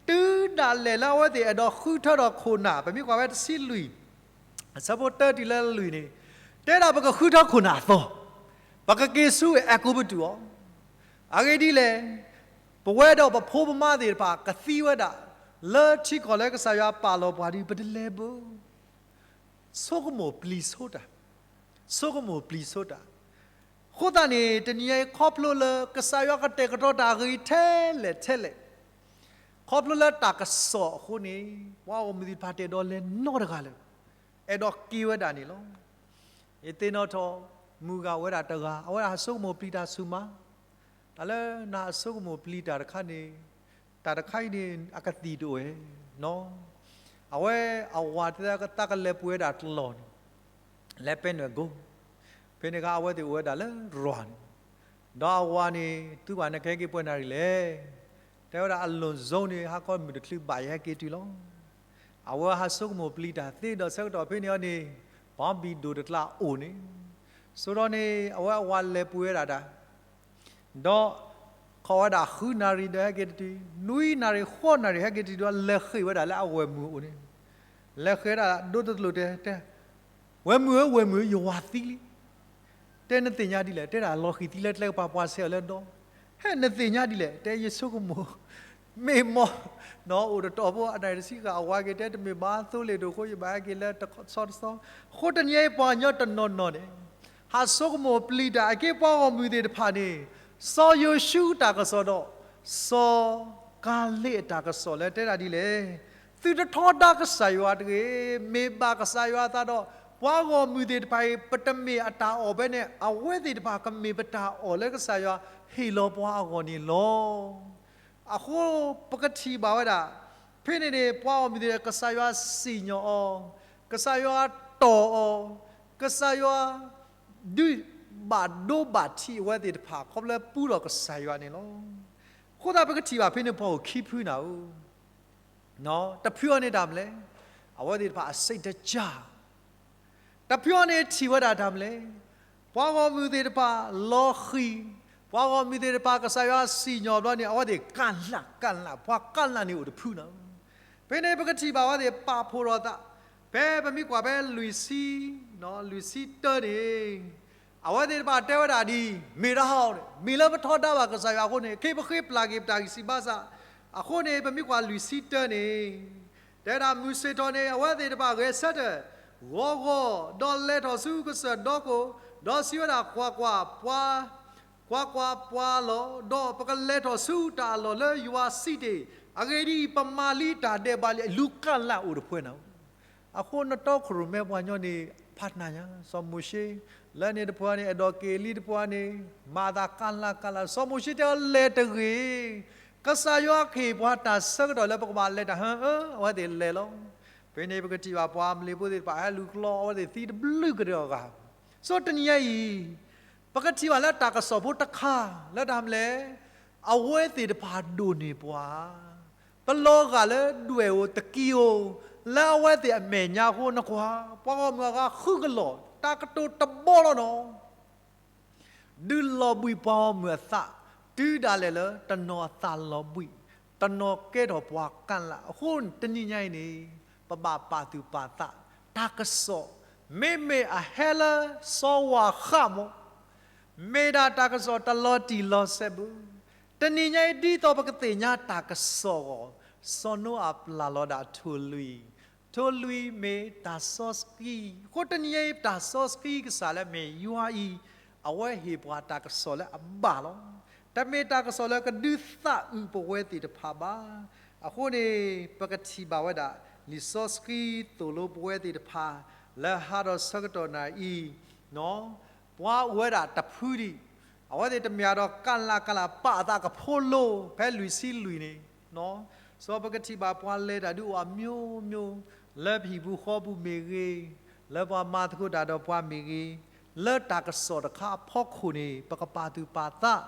တုၤဒၣ်လဲာ်လၢအဝဲသ့ၣ်အဲၣ်ဒိးဃုထၢထီၣ်ခိၣ်နၢ် ပမ့ၢ်ကွၢ်ဝဲတဆံလွံၢ် အဆၢဖိတၢတုၤလၢလွံၢ်န့ၣ် တဲဒၣ်ပကဃုထၢခိၣ်နၢ်အသီ, ပကက့ၤဆူအဲၤကူပတူးအီၤ, အဂ့ၢ်ဒ်လဲၣ်, ပဝဲဒီးပဖိပမါသ့ၣ်တဖၣ်ကသံဝဲဒၣ် လၢထံကီၢ်လၢကစၢ်ယွၤပာ်လီၤပှၤဒီး ပတလဲၤဘၣ် ဆိကမိၣ်ပျံၤဆိတၢ်, ဆိကမိၣ်ပျံၤဆိတၢ်. အဃိသတးန့ၣ် တနံၤအံၤခီဖျိလၢကစၢ်ယွၤကတဲာ်ကတီၤတၢ်ဂ့ၤထဲလဲၣ်ထဲလဲၣ်, ခီဖျိလၢတၢ်ကစီၣ်အဃိန့ၣ် ပှၤဂီၢ်မုၢ်သ့ၣ်တဖၣ်တအဲၣ်ဒိးလဲၤနီတဂၤလၢၤ, အဲၣ်ဒိးက့ၤဝဲဒၣ်န့ၣ်လီၤ. ယသ့ၣ်နီၣ်ထီၣ် မုၢ်ဂၤဝဲဒၣ်တဂၤ အဝဲဒၣ်ဟးဆိကမိၣ်ပျံၤတၢ်ဆူၣ်မး, တၢ်လၢနဟးဆိကမိၣ်ပျံၤတၢ်တခါန့ၣ်, တၢ်တခါအံၤန့ၣ် အကသံၣ်တအိၣ်နီၤ. အဝဲအဝၤတဲသးကလဲၤပှ့ၤဝဲဒၣ်တလီၢ်န့ၣ် လဲၤပဲနွဲၣ်ကိ, ဖဲန့ၣ်အခါအဝဲသ့ၣ်အိၣ်ဝဲဒၣ်လၢရွၤန့ၣ်, ဒီးအဝၤန့ၣ် သုဘၣ်နကဟဲက့ၤပှဲၤနၣ်ရံၣ်လဲၣ်, တဲဝဲဒၣ်အလွန်ဆုံးန့ၣ် ဟါခီမုၢ်တချုးဘၣ်ယဟဲက့ၤတုၤလီၤ. အဝဲဟးဆိကမိၣ်ပျံၤတၢ်သ့ဒီးဆၢကတီၢ်ဖဲန့ၣ်အီၤန့ၣ် ပှၤဘံၣ်ဒိၣ်တကျါအိၣ်န့ၣ်, ဆိဒီးန့ၣ် အဝဲအဝၤလဲၤပှ့ၤဝဲဒၣ်တၢ် ဒီးခီၣ်ဝဲဒၣ်ဃုနၣ်ရံၣ်ဒီးဟဲက့ၤတတုၤ, နွံနၣ်ရံၣ်ဃိးနၣ်ရံၣ်ဟဲက့ၤတတုၤဒီး လဲၤဃ့ၢ်ဝဲဒၣ်လၢအဝဲၢ်မုၣ်အအိၣ်န့ၣ်, လဲၤဃ့ၢ်ဝဲဒၣ်ဒိတလိာ်တဲ, ဝဲၢ်မုၣ်ဧၢ ဝဲၢ်မုၣ်ဧၢ ယဝၤသံလံ, တဲနသ့ၣ်ညါဒ်လဲၣ်, တဲဒၣ်လီၤဃံၤသံလၢကျဲကပၤ ပှၤဆဲးအီၤလၢဒီ, ဟဲနသ့ၣ်ညါဒ်လဲၣ်, တဲယဆိကမိၣ် မ့ၢ်မ့ၢ် နီၢ်အိၣ်တတီၢ်ဖိ အနၣ်ရံၣ်တဆံဃၣ် အဝၤက့ၤတဲ တမ့ၢ်ဘၣ်သိလ့ၣ်ဒိၣ်အဃိ ယဘၣ်ဟဲက့ၤလၢတဆီတဆီ, အဃိတနံၤအံၤပှၤကညီတနီၤနီၤန့ၣ် ဟးဆိကမိၣ်ပျံၤတၢ်အက့ ပှၤဂီၢ်မုၢ်သ့ၣ်တဖၣ်န့ၣ် စီၤယိၤၡူအတၢ်ကစီၣ်ဒီး စီၤကၤလ့းအတၢ်ကစီၣ်လၢတဲဒၣ်ဒ်လဲၣ်, သုတထီဒါကစၢ်ယွၤတဂ့ၤ, မ့ၢ်ဘၣ်ကစၢ်ယွၤအသးဒီး ပှၤဂီၢ်မုၢ်သ့ၣ်တဖၣ်အံၤ ပတမ့ၢ်အတၢ်အီၣ်ဘၣ်န့ၣ် အဝဲသ့ၣ်တဖၣ်ကမ့ၢ်ပတၢ်အီၣ်လၢကစၢ်ယွၤဟ့ၣ်လီၤပှၤအဂီၢ်န့ၣ်လီၤ. အဃိပကထံၣ်ဘၣ်ဝဲဒၣ် ဖဲန့ၣ်န့ၣ် ပှၤဂီၢ်မုၢ်သ့ၣ် ကစၢ်ယွၤစံၣ်ညီၣ်အီၤ, ကစၢ်ယွၤတီၢ်အီၤ, ကစၢ်ယွၤ ဒုးဘၣ်ဒိဘၣ်ထံးအဝဲသ့ၣ်တဖၣ် ခီဖျိပူထီၣ်ကစၢ်ယွၤန့ၣ်လီၤ. အဃိသတးပကထံၣ်ဘၣ်ဖဲန့ၣ် ပှၤအိၣ်ခံဖုနၤဧၢ, တဖုအီၤန့ၣ်တၢ်မနုၤလဲၣ်, အဝဲသ့ၣ်တဖၣ်အစိတ်တကြ တဖုအီၤန့ၣ်ထံၣ်ဝဲဒၣ်တၢ်မနုၤလဲၣ်, ပှၤဂီၢ်မုၢ်သ့ၣ်တဖၣ်လီၤဃံၤ, ပှၤဂီၢ်မုၢ်သ့ၣ်တဖၣ်ကစၢ်ယွၤစံၣ်ညီၣ်ဘျီန့ၣ် အဝဲသ့ၣ်ကၢ်လၢ်ကၢ်လၢ်, ပှၤကၢ်လၢ်န့ၣ်အိၣ်တဖုနၤ. ဖဲန့ၣ်ပကထံၣ်ဘၣ်အဝဲသ့ၣ်ပာ်ဖှိၣ်ထီၣ်သး, ဖဲပမ့ၢ်ကွၢ်ဖဲလွံၢ်ဆံ, လွံၢ်ဆံတၢန့ၣ် အဝဲသ့ၣ်တဖၣ်တဲဝဲဒၣ်ဒ် မ့ၢ်တၢ်ဟီန့ၣ် မ့ၢ်လၢပထီဒါဘၣ်ကစၢ်ယွၤအဃိန့ၣ် ခဲအံၤပဃ့ပျၢ်က့ၤပတၢ်ဂံၢ်စၢ်ဘါစၢ်, အဃိန့ၣ် ပမ့ၢ်ကွၢ်လွံၢ်ဆံတၢန့ၣ် တဲဒၣ်မုၢ်ဆ့ၣ်ထီၣ်န့ၣ် အဝဲသ့ၣ်တဖၣ်ဂဲၤဆၢထၢၣ် ဂီၤဂီၤ ဒီးလဲၤထီၣ်ဆူကစၢၢ်ဒီခိၣ်, ဒီးစံးဝဲဒၣ် ကွၢ်ကွၢ်, ပှၤ ကွၢ်ကွၢ်, ပှၤလီၤ, ဒီးပကလဲၤထီၣ်ဆူတၢ်အလီၢ်လၢယွၤစံးတ့ၢ်, အဂ့ၢ်ဒ်အံၤ, ပမၤလံတၢ်ဒဲးဘးလံ, လူၤကၢ်လၢ်အိၣ်တဖှဲနၤ. အဃိနတီခိၣ်ရိၣ်မဲပှၤကညီန့ၣ် ဖးနၤညါ စီၤမိၤၡ့, လၢန့ၣ်တဖှဲန့ၣ် အဲၣ်ဒိးက့ၤလံတဖှဲန့ၣ် မၤသးကၢ်လၢ်ကၢ်လၢ်, စီၤမိၤၡ့တဲအီၤ လဲၤတဂ့ၤ, ကစၢ်ယွၤကဟ့ၣ်ပှၤတၢ်ဆၢကတီၢ်လၢပကဘၣ်လဲၤတၢ်ဟါ, အဝဲသ့ၣ်လဲၤလီၤ. ဖဲန့ၣ်ပကထံၣ်ဘၣ်ပှၤအမလ့ၣ်ဖိသ့ၣ်တဖၣ် ဟဲလူၤကျီအဝဲသ့ၣ်သံတဘျုးကဒီးဂၤ, ဆိတနံၤညါအံၤ ပကထံၣ်ဘၣ်လၢတၢ်ကစီၣ်ဖိတခါ လၢတၢ်မနုၤလဲၣ်, အဝဲသ့ၣ်တဖၣ်ဒိၣ်န့ၢ်ပှၤ, ပလီၤဂာ်လၢဒွဲၣ်ဧိၤသကံၤဧိၤ, လၢအဝဲသ့ၣ်အမဲာ်ညါအဃိ နကွၢ် ပှၤဂီၢ်မုၢ်အဂၤဃုကလီၤ တၢ်ကတိၤတဘီလီၤနီၤ. ဒုးလီၤဘှံးပှၤဂီၢ်မုၢ်အသး တုၤဒၣ်လဲာ်လၢတနီၤအသးလီၤဘှံး, တနီၤကဲထီၣ်ပှၤကၢ်လၢ်, အဃိတနံၤညါအံၤန့ၣ် ပဘၣ်ပာ်သူၣ်ပာ်သး တၢ်ကစီၣ် မ့မ့ၢ်အဟဲလၢစီၤဝၤဃးမူ မ့ၢ်ဒၣ်တၢ်ကစီၣ်တလီၤတံၢ်လီၤဆဲးဘၣ်. တနံၤညါအံၤ ဒ်သိးပကသ့ၣ်ညါတၢ်ကစီၣ်အဂီၢ်, စီၤနိအၤပျၢ်လီၤဒၣ်ထိၣ်လွံၢ်, ထိၣ်လွံၢ်မ့ၢ်တၢ်စီဆှံ. အဃိတနံၤညါအံၤ တၢ်စီဆှံကစၢ်လၢအမ့ၢ်ယွၤအံၤ, အဝဲဟ့ၣ်ပှၤတၢ်ကစီၣ်လၢအဘၣ်လီၤ. တမ့ၢ်တၢ်ကစီၣ်လၢကဒုးသးအုးပဝဲသ့ၣ်တဖၣ်ဘၣ်. အဃိန့ၣ် ပကထံၣ်ဘၣ်ဝဲဒၣ် လံာ်စီဆှံသိၣ်လိပဝဲသ့ၣ်တဖၣ် လၢဟးဒီးဆၢကတီၢ်နၤအံၤ, ပှၤအိၣ်ဝဲဒၣ်တဖုဒံး, အဝဲသ့ၣ်တမ့ၢ်ဒီးကလးကလး ပာ်အသးကဖိလိ ဖဲလွံၢ်ဆံလွံၢ်န့ၣ်, စီၤပကထံၣ်ဘၣ်ပှၤလဲၤတၢ်ဒုးအိၣ်အမျိုးမျိုး, လၢပဟံၣ်ပူၤဃီပူၤမ့ၢ်ဂ့ၤ, လၢပှၤမၤသကိးတၢ်ဒီးပှၤမ့ၢ်ဂ့ၤ, လၢတၢ်ကစီၣ်တခါအဖီခိၣ်န့ၣ် ပကပာ်သူၣ်ပာ်သး,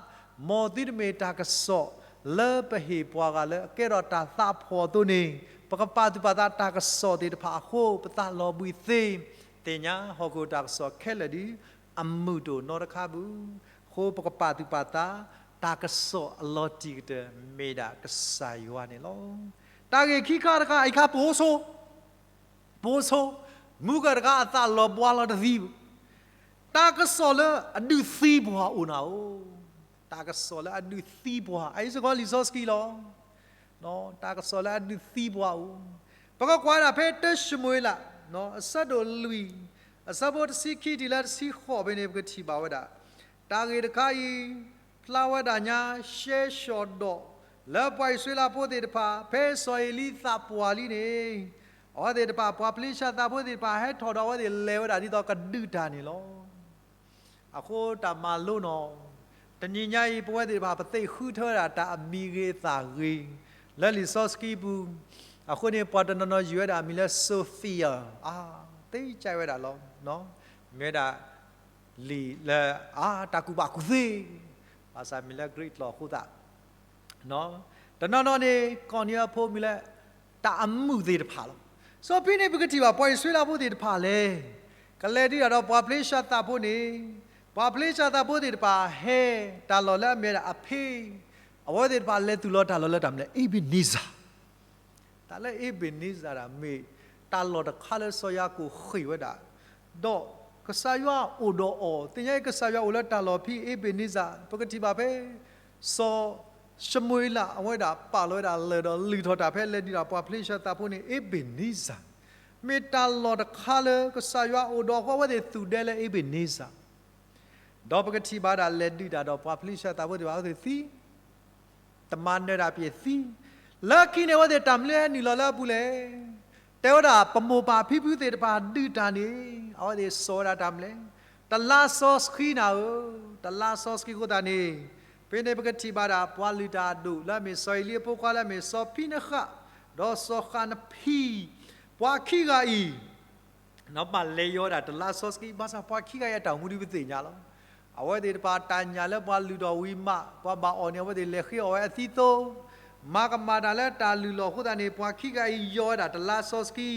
မ်သုတမ့ၢ်တၢ်ကစီၣ်လၢပဟ့ၣ်ပှၤဂၤလၢအကဲထီၣ်တၢ်သးဖှီၣ်အသိးန့ၣ်, ပကပာ်သူၣ်ပာ်သးတၢ်ကစီၣ်သ့ၣ်တဖၣ်အဃိ ပသးလီၤဘှံးသ့, သ့ၣ်ညါဟီၣ်ခိၣ်တၢ်ကစီၣ်ခဲလၢာ်ဒီး အမုာ်တအိၣ်နီတခါဘၣ်. အဃိပကပာ်သူၣ်ပာ်သး တၢ်ကစီၣ်အလီၤတံၢ်ကတၢၢ်မ့ၢ်ဒၣ်ကစၢ်ယွၤန့ၣ်လီၤ. တၢ်ဂ့ၢ်ခံခါတခါ အံၤခါပိာ်ဆိ ပိာ်ဆိ, မုၢ်ကၢၢ်တခါအသးလီၤဘှါလီၤတသံဘၣ်. တၢ်ကစီၣ်လၢအဒုးသံပှၤအိၣ်နၤဧိၤ, တၢ်ကစီၣ်လၢအဒုးသံပှၤ အအံၤစ့ၢ်ကီးလံာ်စီဆှံလီၤ. တၢ်ကစီၣ်လၢအဒုးသံပှၤအိၣ်, ပကကွၢ်ဒၣ်ဖဲတၢၡမူၤအ့လး အဆၢဒိၣ်လွံၢ်, အဆၢဖိတဆံခံတုၤလၢတဆံဃိးဖဲန့ၣ် ပကထံၣ်ဘၣ်ဝဲဒၣ်, တၢ်ဂ့ၢ်တခါအံၤ ဖျါဝဲဒၣ်ညါရှဲရှီၣ်ဒီး လၢပှၤအံၣ်စရ့လးဖိသ့ၣ်တဖၣ် ဖဲစီၤအ့လံသးပှၢ်လံန့ၣ်, အဝဲသ့ၣ်တဖၣ် ပှၤဖလ့ၡသးဖိသ့ၣ်တဖၣ် ဟဲထီၣ်ဒီးအဝဲသ့ၣ်လဲၤဝဲဒၣ်ဒ်သိးကဒုးတၢ်န့ၣ်လီၤ. အဃိတၢ်မၤလိနီၤ, တနံၤညါအံၤ ပဝဲသ့ၣ်တဖၣ် ပသ့ၣ်ဃုထၢဝဲဒၣ်တၢ်အမံၤဂ့ၤအသးဂ့ၤ လၢလံာ်စီဆှံပူၤ, အဃိန့ၣ် ပှၤတနီၤနီၤယုၢ်ဝဲဒၣ်အမံၤလၢ Sophia, အါ, သ့ၣ်ညါဝဲဒၣ်လီၤ. မ့ၢ်ဝဲဒၣ် လံာ်လၢ အါ တၢ်ကူၣ်ဘၣ်ကူၣ်သ့, ဘၣ်ဆၣ်မ့ၢ်လၢ Greek လီၤအဃိသတး တနီၤနီၤန့ၣ် ကိးန့ၢ်အဖိမံၤလၢ တၢ်အမုာ်သ့ၣ်တဖၣ်လီၤ. စီၤဖဲန့ၣ် ပကထံၣ်ဘၣ် ပှၤအံၣ်စရ့လးဖိသ့ၣ်တဖၣ်လဲၣ်, ကလဲၤဒုးတၢ်ဒီးပှၤဖလ့ၡသးဖိန့ၣ်, ပှၤဖလ့ၡသးဖိသ့ၣ်တဖၣ်ဟဲ တၢ်လီၢ်လၢအမ့ၢ်ဝဲဒၣ်အဖ့, အဝဲသ့ၣ်တဖၣ်လဲၤသူၣ်လီၤတၢ်လီၢ်လၢတၢ်မနုၤလဲၣ်, Ebenezer တၢ်လၢ Ebenezer တၢ်မ့ၢ် တၢ်လီၢ်တခါလၢစီၤယၤကိာ်ဃ့ၢ်ဝဲဒၣ်, ဒီးကစၢ်ယွၤအိၣ်ဒီးအီၤ, သ့ၣ်ညါအံၤ ကစၢ်ယွၤအိၣ်လၢတၢ်လီၢ်ဖံး Ebenezer, ပကထံၣ်ဘၣ်ဖဲ စီၤၡမူၤအ့လး အဝဲဒၣ်ပာ်လီၤဝဲဒၣ်လၢၢ်ဒီး လုၢ်ထီၣ်တၢ်ဖဲလဲၤဒုးတၢ်ပှၤဖလ့ၡသးဖိန့ၣ် Ebenezer, မ့ၢ်တၢ်လီၢ်တခါလၢကစၢ်ယွၤအိၣ်ဒီးအဃိ အဝဲသ့ၣ်သူၣ်ဒဲလၢ Ebenezer ဒီးပကထံၣ်ဘၣ်ဒၣ်လဲၤဒုးတၢ်ဒီးပှၤဖလ့ၡသးဖိသ့ၣ်တဖၣ် အဝဲသ့ၣ်သံ, တမၤနၢၤတၢ်ပှဲၤသံ, လၢခံန့ၣ် အဝဲသ့ၣ်တၢ်မနုၤဟဲနုာ်လီၤလၢအပူၤလဲၣ်, တဲဝဲဒၣ် ပမိၢ်ပၢ်ဖံဖုသ့ၣ်တဖၣ်ဒုးတၢ်န့ၣ် အဝဲသ့ၣ်စိာ်ဝဲဒၣ်တၢ်မနုၤလဲၣ်, တလါစီဆှံနၤဧၢ, တလါစီဆှံအဃိသတးန့ၣ်, ဖဲန့ၣ်ပကထံၣ်ဘၣ်ဒၣ် ပှၤလုၢ်တၢ်အဒိၣ်လၢအမ့ၢ်စီၤအ့လံအဖိခွါလၢအမ့ၢ် စီၤဖံနဃး ဒီးစီၤဃးနဖံ, ပှၤခံဂၤအံၤ ဘၣ်လဲၤယီၤဝဲဒၣ်တလါစီဆှံ, ဘၣ်ဆၣ်ပှၤခံဂၤအံၤအတၢ်အိၣ်မူဒ်ပသ့ၣ်ညါလီၤ. အဝဲသ့ၣ်တဖၣ်တၢ်ညၣ်လၢပှၤလုၢ်ထီၣ်ဝံၤမး ပှၤဘၣ်အီၣ်န့ၣ် အဝဲသ့ၣ်လဲၤဃ့အီၣ်ဝဲအသံသိ, မၤကမၣ်တၢ်လၢတၢ်လုၢ်လီၢ်အဃိသတးန့ၣ် ပှၤခံဂၤအံၤယီၤဝဲဒၣ်တလါစီဆှံ,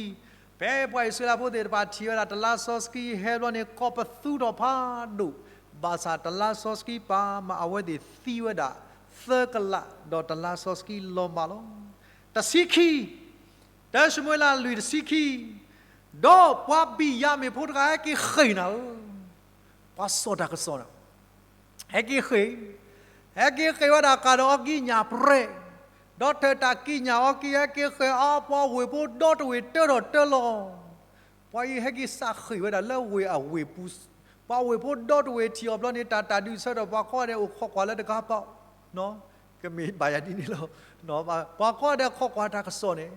ဖဲပှၤအံၣ်စရ့လးဖိသ့ၣ်တဖၣ်ထံၣ်ဝဲဒၣ်တလါစီဆှံဟဲဘျီန့ၣ် ကိးပသူထီၣ်ဖးဒိၣ်, ဘၣ်ဆၣ်တလါစီဆှံပာ်မး အဝဲသ့ၣ်သံဝဲဒၣ် သၢကလး ဒီးတလါစီဆှံလီၤမၢ်လီၤ. တဆံခံ, တၢၡမူၤအ့လးလွံၢ်တဆံခံ, ဒီးပှၤဘံၣ်ယၤမ့ၣ်ဖိတဂၤ ဟဲက့ၤဃ့ၢ်နၤဧၢ, ပှၤစိာ်တၢ်ကစီၣ်န့ၣ် ဟဲက့ၤဃ့ၢ်, ဟဲက့ၤဃ့ၢ်ဝဲဒၣ်ကးဒီးအီကံညၣ်ပြဲး, ဒီးထၢၣ်တၢ်ကံညၣ်အီကံ ဟဲက့ၤဃ့ၢ်အါ ပှၤဝ့ၢ်ဖိဒီတဝ့ၢ်တၢထီၣ်တၢလီၤ, ပှၤအံၤဟဲက့ၤစးဃ့ၢ်ဝဲဒၣ်လၢဝ့ၢ်အဝ့ၢ်ပူၤ, ပှၤဝ့ၢ်ဖိဒီတဝ့ၢ်ထံၣ်အီၤဘျီန့ၣ် တၢ်တၢ်ဒုးဆၢထီၣ် ပှၤကိးဂၤဒဲးအိၣ်ခိးကွၢ်လၢတကးပီး ကမ့ၢ်ဘၣ်ယၤဒ်န့ၣ်လီၤ. ပှၤကိးဂၤဒဲးခိးကွၢ်တၢ်ကစီၣ်န့ၣ်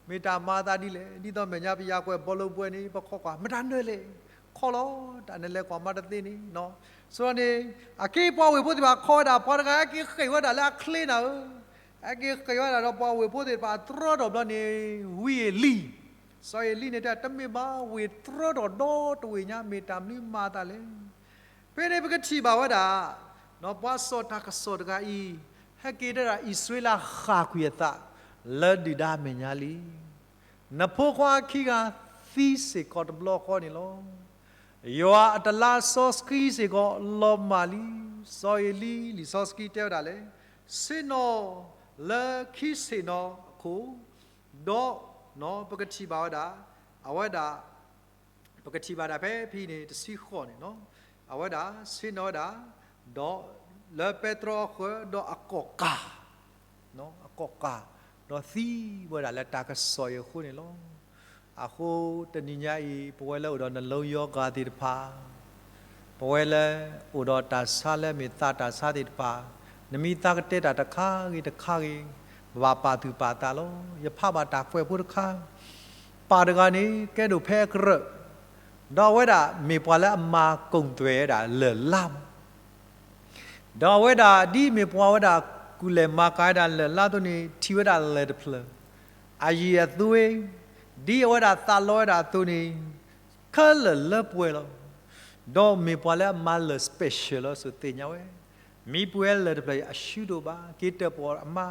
မ့ၢ်တၢ်မၤအသးဒ်လဲၣ်, ဒ်သိးမဲာ်ညါပယၤကွဲးဘီလိပှဲၤန့ၣ် ပခိးကွၢ် မတၤနၢၤလဲၣ်, ခိးလီၤ တၢ်နလဲၤကွၢ်မးတသ့န့ၣ်, ဆိန့ၣ် အက့ၢ်ပှၤဝ့ၢ်ဖိသ့ၣ်တဖၣ်ခိးဝဲဒၣ် ပှၤတဂၤဟဲက့ၤဃ့ၢ်ဝဲဒၣ်လၢအချ့နၤဧၢ, ဟဲက့ၤဃ့ၢ်ဝဲဒၣ်ဒီးပှၤဝ့ၢ်ဖိသ့ၣ်တဖၣ်တြၢထီၣ်ဘျီန့ၣ် ဝံအ့လံ, စီၤအ့လံန့ၣ်တဲ တမ့ၢ်ဘၣ်ဝ့ၢ်တြၢထီၣ်ဒီတဝ့ၢ်ညါ မ့ၢ်တၢ်မနုၤမၤအသးလဲၣ်. ဖဲန့ၣ်ပကထံၣ်ဘၣ်ဝဲဒၣ် ပှၤစိာ်တၢ်ကစီၣ်တဂၤအံၤ ဟဲက့ၤတဲဒၣ်အံၣ်စရ့လးဃၣ်ကွံာ်အသး လၢဒုၣ်ဒါမဲာ်ညါလံ. နဖိခွါခံဂၤသံစ့ၢ်ကီးတဘျီဃီန့ၣ်လီၤ. ယွၤအတလါစီဆှံစ့ၢ်ကီးလီၤမၢ်လံ. စီၤအ့လံ လံာ်စီဆှံတဲဝဲဒၣ်လဲၣ်, ဆ့ၣ်နီၤလၢခံဆ့ၣ်နီၤအခိၣ်, ဒီးပကထံၣ်ဘၣ်ဝဲဒၣ် အဝဲဒၣ် ပကထံၣ်ဘၣ်ဒၣ်ဖဲဖဲအံၤန့ၣ် တဆံဃိးန့ၣ်လီၤ. အဝဲဒၣ်ဆ့ၣ်နီၤဝဲဒၣ် ဒီးလၢပဲတြီအဃၢၤ ဒီးအကိးကၤ, အကိးကၤ, ဒီးသံဝဲဒၣ်လၢတၢ်ကစီၣ်အံၤအဃိန့ၣ်လီၤ. အဃိတနံၤညါအံၤ ပဝဲလၢအိၣ်ဒီးနလီယီဂၤသ့ၣ်တဖၣ်, ပဝဲလၢအိၣ်ဒီးတၢ်ဆါလၢမ့ၢ်သးတၢ်ဆါသ့ၣ်တဖၣ်, နမ့ၢ်သးကတဲတၢ်တခါဂ့ၤတခါဂ့ၤ, ပဘၣ်ပာ်သူၣ်ပာ်သးလီၤ. ယဖးဘၣ်တၢ်ကွဲးဖိတခါ, ပၢ်တဂၤန့ၣ် ကဲဒိၣ်ဖဲအကရၢၢ်, ဒီးအဝဲဒၣ်မ့ၢ်ပှၤလၢအမၤကိၣ်သွဲးဝဲဒၣ်လၢၢ်လါမး ဒီးအဝဲဒၣ်ဒ်မ့ၢ်ပှၤဝဲဒၣ်ကူၣ်လဲၤမၤကၤဝဲဒၣ်လၢၢ်လါအသိးန့ၣ် ထံၣ်ဝဲဒၣ်လၢၢ်တဖျၢၣ်, အယံာ်အသွ့, ဒ်အဝဲဒၣ်သးလီဝဲဒၣ်အသိးန့ၣ် ခဲလၢာ်လၢပှဲၤလီၤ. ဒီးမ့ၢ်ပှၤလၢအမၤလၢၢ် special လီၤစ့ၢ်သ့ၣ်ညါဝဲ, မ့ၢ်ပှဲၤလၢၢ်တဖျၢၣ်အံၤ အရှုံးဒိၣ်ဘၣ်, က့ၤတၢၢ်ပီၣ်အမါ,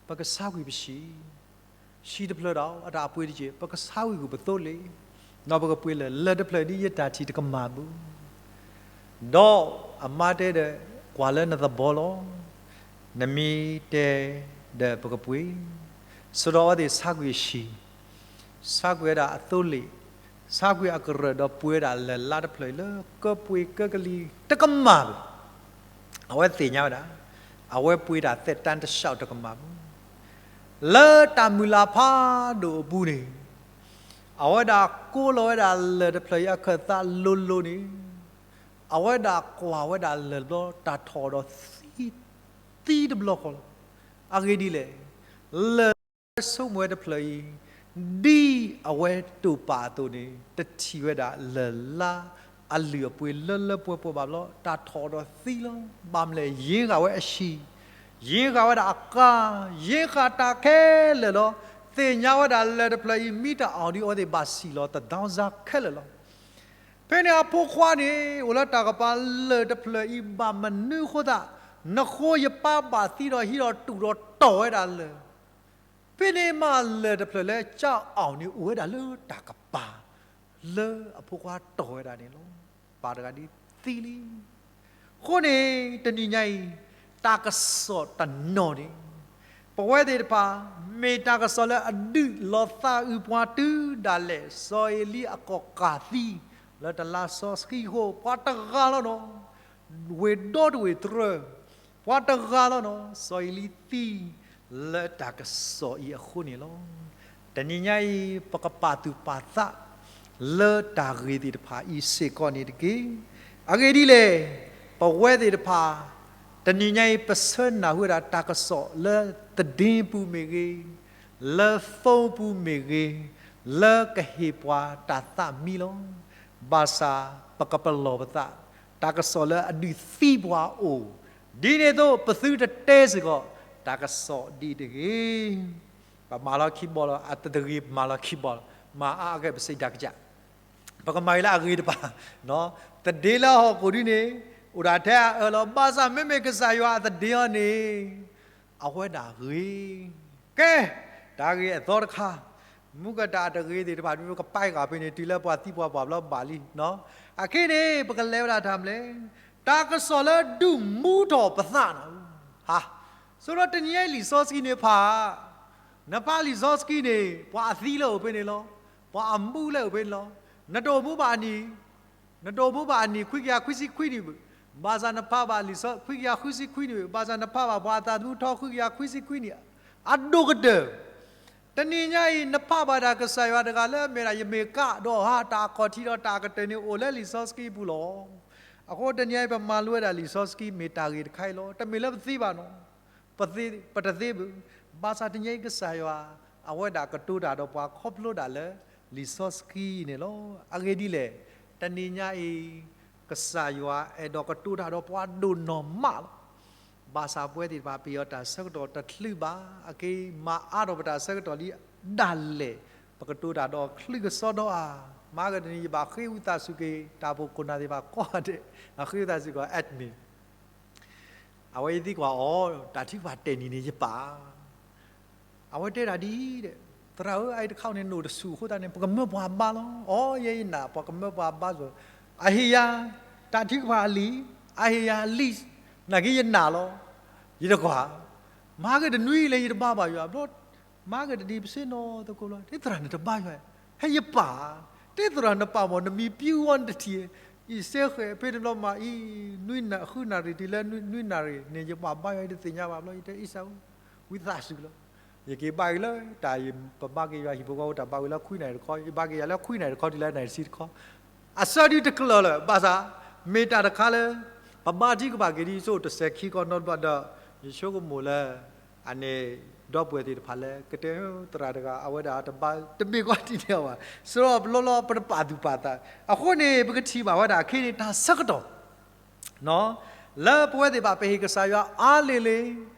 ပကဆါကွံာ်ပဟံၣ် ဟံၣ်တဖျၢၣ်ဒီးအတၢ်အပှ့ၤတက့ၢ်, ပကဆါကွံာ်ပသိလ့ၣ်, ဒီးပကပှ့ၤလၢၢ်လၢၢ်တဖျၢၣ်ဒ်ယတၢ်ထံၣ်တကမၣ်ဘၣ်. ဒီးအမါတဲဒီး ကွၢ်လၢနသဘီလီၤ. နမ့ၢ်တဲဒီးပကပှ့ၤ, ဆိဒီးအဝဲသ့ၣ်ဆါကွံာ်ဟံၣ်, ဆါကွံာ်ဝဲဒၣ်အသိလ့ၣ်, ဆါကွံာ်အကရၢၢ်ဒီးပှ့ၤဝဲဒၣ်လၢၢ်လါတဖျၢၣ်အံၤလၢကပှ့ၤကကလံၤတကမၣ်ဘၣ်. အဝဲသ့ၣ်ညါဝဲဒၣ်, အဝဲပှ့ၤတၢ်သက်တမ်းတလျှောက်တကမၣ်ဘၣ်. လၢတၢ်မုၢ်လၢ်ဖးဒိၣ်အပူၤန့ၣ် အဝဲဒၣ်ကိးလီၤဝဲဒၣ်လၢၢ်တဖျၢၣ်အံၤအခၢၣ်သးလိၤလိၤန့ၣ်, အဝဲဒၣ်ကွၢ်ဝဲဒၣ်လၢၢ်တဘျီ တၢ်ထီၣ်ဒီးသံ, သံတဘျီဃီလီၤ. အဂ့ၢ်ဒ်လဲၣ်, လၢၢ်ဆိကမိၣ်ဝဲတဖျၢၣ်အံၤ ဒ်အဝဲတိာ်ပာ်အသိးန့ၣ် တထံၣ်ဝဲဒၣ်လၢၢ်လါအလုၢ်အပှ့ၤလၢလၢပှဲၤပှဲၤဘၣ်ဘျီ တၢ်ထီၣ်ဒီးသံလီၤ. ဘၣ်မနုၤလဲၣ်, ယ့ၤဃာ်ဝဲအဟံၣ်, ယ့ၤဃာ်ဝဲဒၣ်အကါ, ယ့ၤဃာ်တၢ်ခဲလၢာ်လီၤ. သ့ၣ်ညါဝဲဒၣ်လၢၢ်တဖျၢၣ်အံၤ မ့ၢ်တအီၣ်ဒံး အဝဲသ့ၣ်ဘၣ်စံၣ်လီၤတဒီစါခဲလၢာ်လီၤ. ဖဲန့ၣ်အဖိခွါန့ၣ် အိၣ်လၢတၢ်ကပၤလၢၢ်တဖျၢၣ်အံၤ ဘၣ်မနုၤအဃိသတး နဃိယပၢ်ဘၣ်သံဒီးဟံးဒီးတူၢ်ဒီးတီၢ်ဝဲဒၣ်လၢၢ်, ဖဲန့ၣ်မးလၢၢ်တဖျၢၣ်လၢကၠီအီၣ်န့ၣ် အိၣ်ဝဲဒၣ်လၢတၢ်ကပၤ လၢအဖိခွါတီၢ်ဝဲဒၣ်န့ၣ်လီၤ. ပၢ်တဂၤဒ်သံလံ. အဃိန့ၣ် တနံၤညါအံၤ တၢ်ကစီၣ်တနီၤန့ၣ် ပဝဲသ့ၣ်တဖၣ် မ့ၢ်တၢ်ကစီၣ်လၢအဒုးလီၤသးအုးပှၤတုၤဒၣ်လဲာ် စီၤအ့လံအကိာ်ကၤသံ လၢတလါစီဆှံအဃိ ပှၤတဂၤလီၤနီၤ ဝ့ၢ်ဒီတဝ့ၢ်တြၢၤ ပှၤတဂၤလီၤနီၤ စီၤအ့လံသံ လၢတၢ်ကစီၣ်အံၤအဃိန့ၣ်လီၤ. တနံၤညါအံၤ ပကပာ်သူၣ်ပာ်သး လၢတၢ်ဂ့ၢ်သ့ၣ်တဖၣ်အံၤစ့ၢ်ကီးန့ၣ်တက့ၢ်. အဂ့ၢ်ဒ်လဲၣ်, ပဝဲသ့ၣ်တဖၣ် တနံၤညါအံၤ ပဆၢနၢ်ဟူဝဲဒၣ်တၢ်ကစီၣ်လၢသဒ့ပူၤမ့ၢ်ဂ့ၤ, လၢ phone ပူၤမ့ၢ်ဂ့ၤ, လၢကဟ့ၣ်ပှၤတၢ်သးမံလီၤ. ဘၣ်ဆၣ်ပကပလီၢ်ပသး တၢ်ကစီၣ်လၢအဒုးသံပှၤအိၣ်, ဒ်န့ၣ်အသိး ပသုတတဲစ့ၢ်ကီး တၢ်ကစီၣ်ဒ်တဂ့ၤ. ပမၤလီၤခံဘီလီၤ, အတတဂ့ၤ ပမၤလီၤခံဘီလီၤ, မၤအါအါကဲ ပစံးတၢ်ကစၢ် ပကမၤဂ့ၤလၢအဂ့ၤတပၤ, သဒ့လၢဟီၣ်ခိၣ်ဒ်န့ၣ် အိၣ်ဒၣ်ထဲအအၢလီၤ. ဘၣ်ဆၣ်မ့မ့ၢ်ကစၢ်ယွၤအသဒ့အီၤန့ၣ် အဝဲဒၣ်ဂ့ၤ, ကဲ, တၢ်ဂ့ၢ်အသီတခါ, မူကတၢ်အတဂ့ၤသ့ၣ်တဖၣ် ပကပာ်ဃာ်ဖဲန့ၣ် တုၤလၢပှၤသံပှၤပှၢ်ဘျီဘၣ်လံ. အခဲအံၤန့ၣ် ပကလဲၤဝဲဒၣ်တၢ်မနုၤလဲၣ်, တၢ်ကစီၣ်လၢဒုးမူထီၣ်ပသးနီၤ, ဟါ, ဆိဒီးတနံၤညါအံၤလံာ်စီဆှံန့ၣ်ဖး နဖးလံာ်စီဆှံန့ၣ် ပှၤအသံလၢအိၣ်ဖဲန့ၣ်လီၤ, ပှၤအမူလၢအိၣ်ဖဲန့ၣ်လီၤ. နတအိၣ်မူဘၣ်အနံၣ်, နတအိၣ်မူဘၣ်အနံၣ်ခွံကယၤခွံဆံခွံနံၣ်ဘၣ်, ဘၣ်ဆၣ်နဖးဘၣ်လံာ်စီဆှံခွံကယၤခွံဆံခွံနံၣ်ဘၣ်, ဘၣ်ဆၣ်နဖးဘၣ်ပှၤအသးသမူထီခွံကယၤခွံဆံခွံနံၣ် အဒိၣ်ကတၢၢ် တနံၤညါအံၤ နဖးဘၣ်တၢ်ကစၢ်ယွၤတဂၤလၢအမ့ၢ်ဒၣ် ယမ့ၢ်ကးဒီးဟါ တၢ်အခီၣ်ထံးဒီးတၢ်အကတၢၢ်န့ၣ် အိၣ်လၢလံာ်စီဆှံပူၤလီၤ. အဃိတနံၤအံၤ ပမၤလိဝဲဒၣ်လံာ်စီဆှံ မ့ၢ်တၢ်ဂ့ၢ်တခါအံၤလီၤ. တမ့ၢ်လၢပသ့ဘၣ်နီၤ, ပတသ့ဘၣ်. ဘၣ်ဆၣ်တနံၤအံၤ ကစၢ်ယွၤ အဝဲဒၣ်ကတိၤတၢ်ဒီးပှၤခီဖျိဒၣ်လၢ လံာ်စီဆှံအံၤန့ၣ်လီၤ. အဂ့ၢ်ဒ်လဲၣ်, တနံၤညါအံၤ ကစၢ်ယွၤအဲၣ်ဒိးကတိၤတၢ်ဒီးပှၤဒိၣ်နီၢ်မးလီၤ. ဘၣ်ဆၣ်ပဝဲသ့ၣ်တဖၣ် ပယီၤတၢ်ဆၢကတီၢ်တချုးဘၣ်, အက့ၤမၤအါထီၣ်ပတၢ်ဆၢကတီၢ်လံဒၣ်လဲာ်, ပကတိၤတၢ်ဒီးချံကစီဒီဧါ. မဟါကတနံၤ ယဘၣ်ဃ့ဝံသးစူၤက့ၤ တၢ်အိၣ်ဖှိၣ်ခိၣ်နၢ်သ့ၣ်တဖၣ်ကိးဂၤဒဲး, အဃ့ဝံသးစူၤက့ၤ admin အဝဲအံၤသံကွၢ်အီၤ, တၢ်ထုကဖၣ်တဲာ်နံၤန့ၣ်ယပာ် အဝဲတဲဒၣ်ဒ်အံၤ, သရၣ်ဧၢ, အအံၤတခါန့ၣ် နအိၣ်တဆူၣ်အဃိသတးန့ၣ် ပကမၢပှၤဘါလီၤ. အိ ယဲယနာ် ပှၤကမၢပှၤဘါစ့ၢ်, အဟ့ၣ်ယၤ တၢ်ထုကဖၣ်အလံာ်, အဟ့ၣ်ယၤ list, နာ်က့ယနာ်လီၤ. ယတကွၢ်, မၤက့ၤတနွံလၢယတဘါဘၣ်ယွၤဘျီ, မၤက့ၤတနံၤပစ့နီၤသကိးလီၤ. သရၣ်န့ၣ်တဘါယွၤ, ဟဲယပာ်, တဲသရၣ်နပာ်မီၢ် နမံၤပျံၤဝဲနတထံၣ်, အံၤစဲဃဲၤ ဖဲတဘျီမးအံၤ နွံနၣ် ဃုနၣ်ရံၣ်တုၤလၢနွံနၣ်ရံၣ်န့ၣ် ယပာ်ဘါယွၤ ယတသ့ၣ်ညါဘၣ်ဘျီ ယတဲအံၤစၢ်ဧၢ, ဝံသးစူၤလီၤ. ယက့ၤဘါက့ၤလၢတၢ် ပဘါက့ၤယွၤဟံၣ်ဖိဃီဖိတၢ်ဘါဝံၤလၢခွံနၣ်ရံၣ်တခီ, ယဘါက့ၤယၤလၢခွံနၣ်ရံၣ်တခီတုၤလၢနၣ်ရံၣ်တဆံတခီ, အဆၢဒုတကလၢာ်လၢၤဘၣ်ဆၣ်, မ့ၢ်တၢ်တခါလၢ ပဘါထုကဖၣ်က့ၤဒ်ဆိတစဲးခံခီနီတဘျီဒီး ယဆိကမိၣ်လၢ အန့ၣ် ဒီပုၢ်ဝဲၢ်သ့ၣ်တဖၣ်လၢ ကတဲသရၣ်တဂၤ အဝဲဒၣ်တဘါတမ့ၢ်ကွၢ်ဒ်န့ၣ်အီၤဘၣ်, စရီပလီလီ ပတပာ်သူၣ်ပာ်သး, အဃိန့ၣ် ပကထံၣ်ဘၣ်ဝဲဒၣ်ခဲအံၤန့ၣ် တၢ်ဆၢကတီၢ် လၢပဝဲသ့ၣ်တဖၣ် ပဟ့ၣ်ကစၢ်ယွၤအါလံၤလံၤ,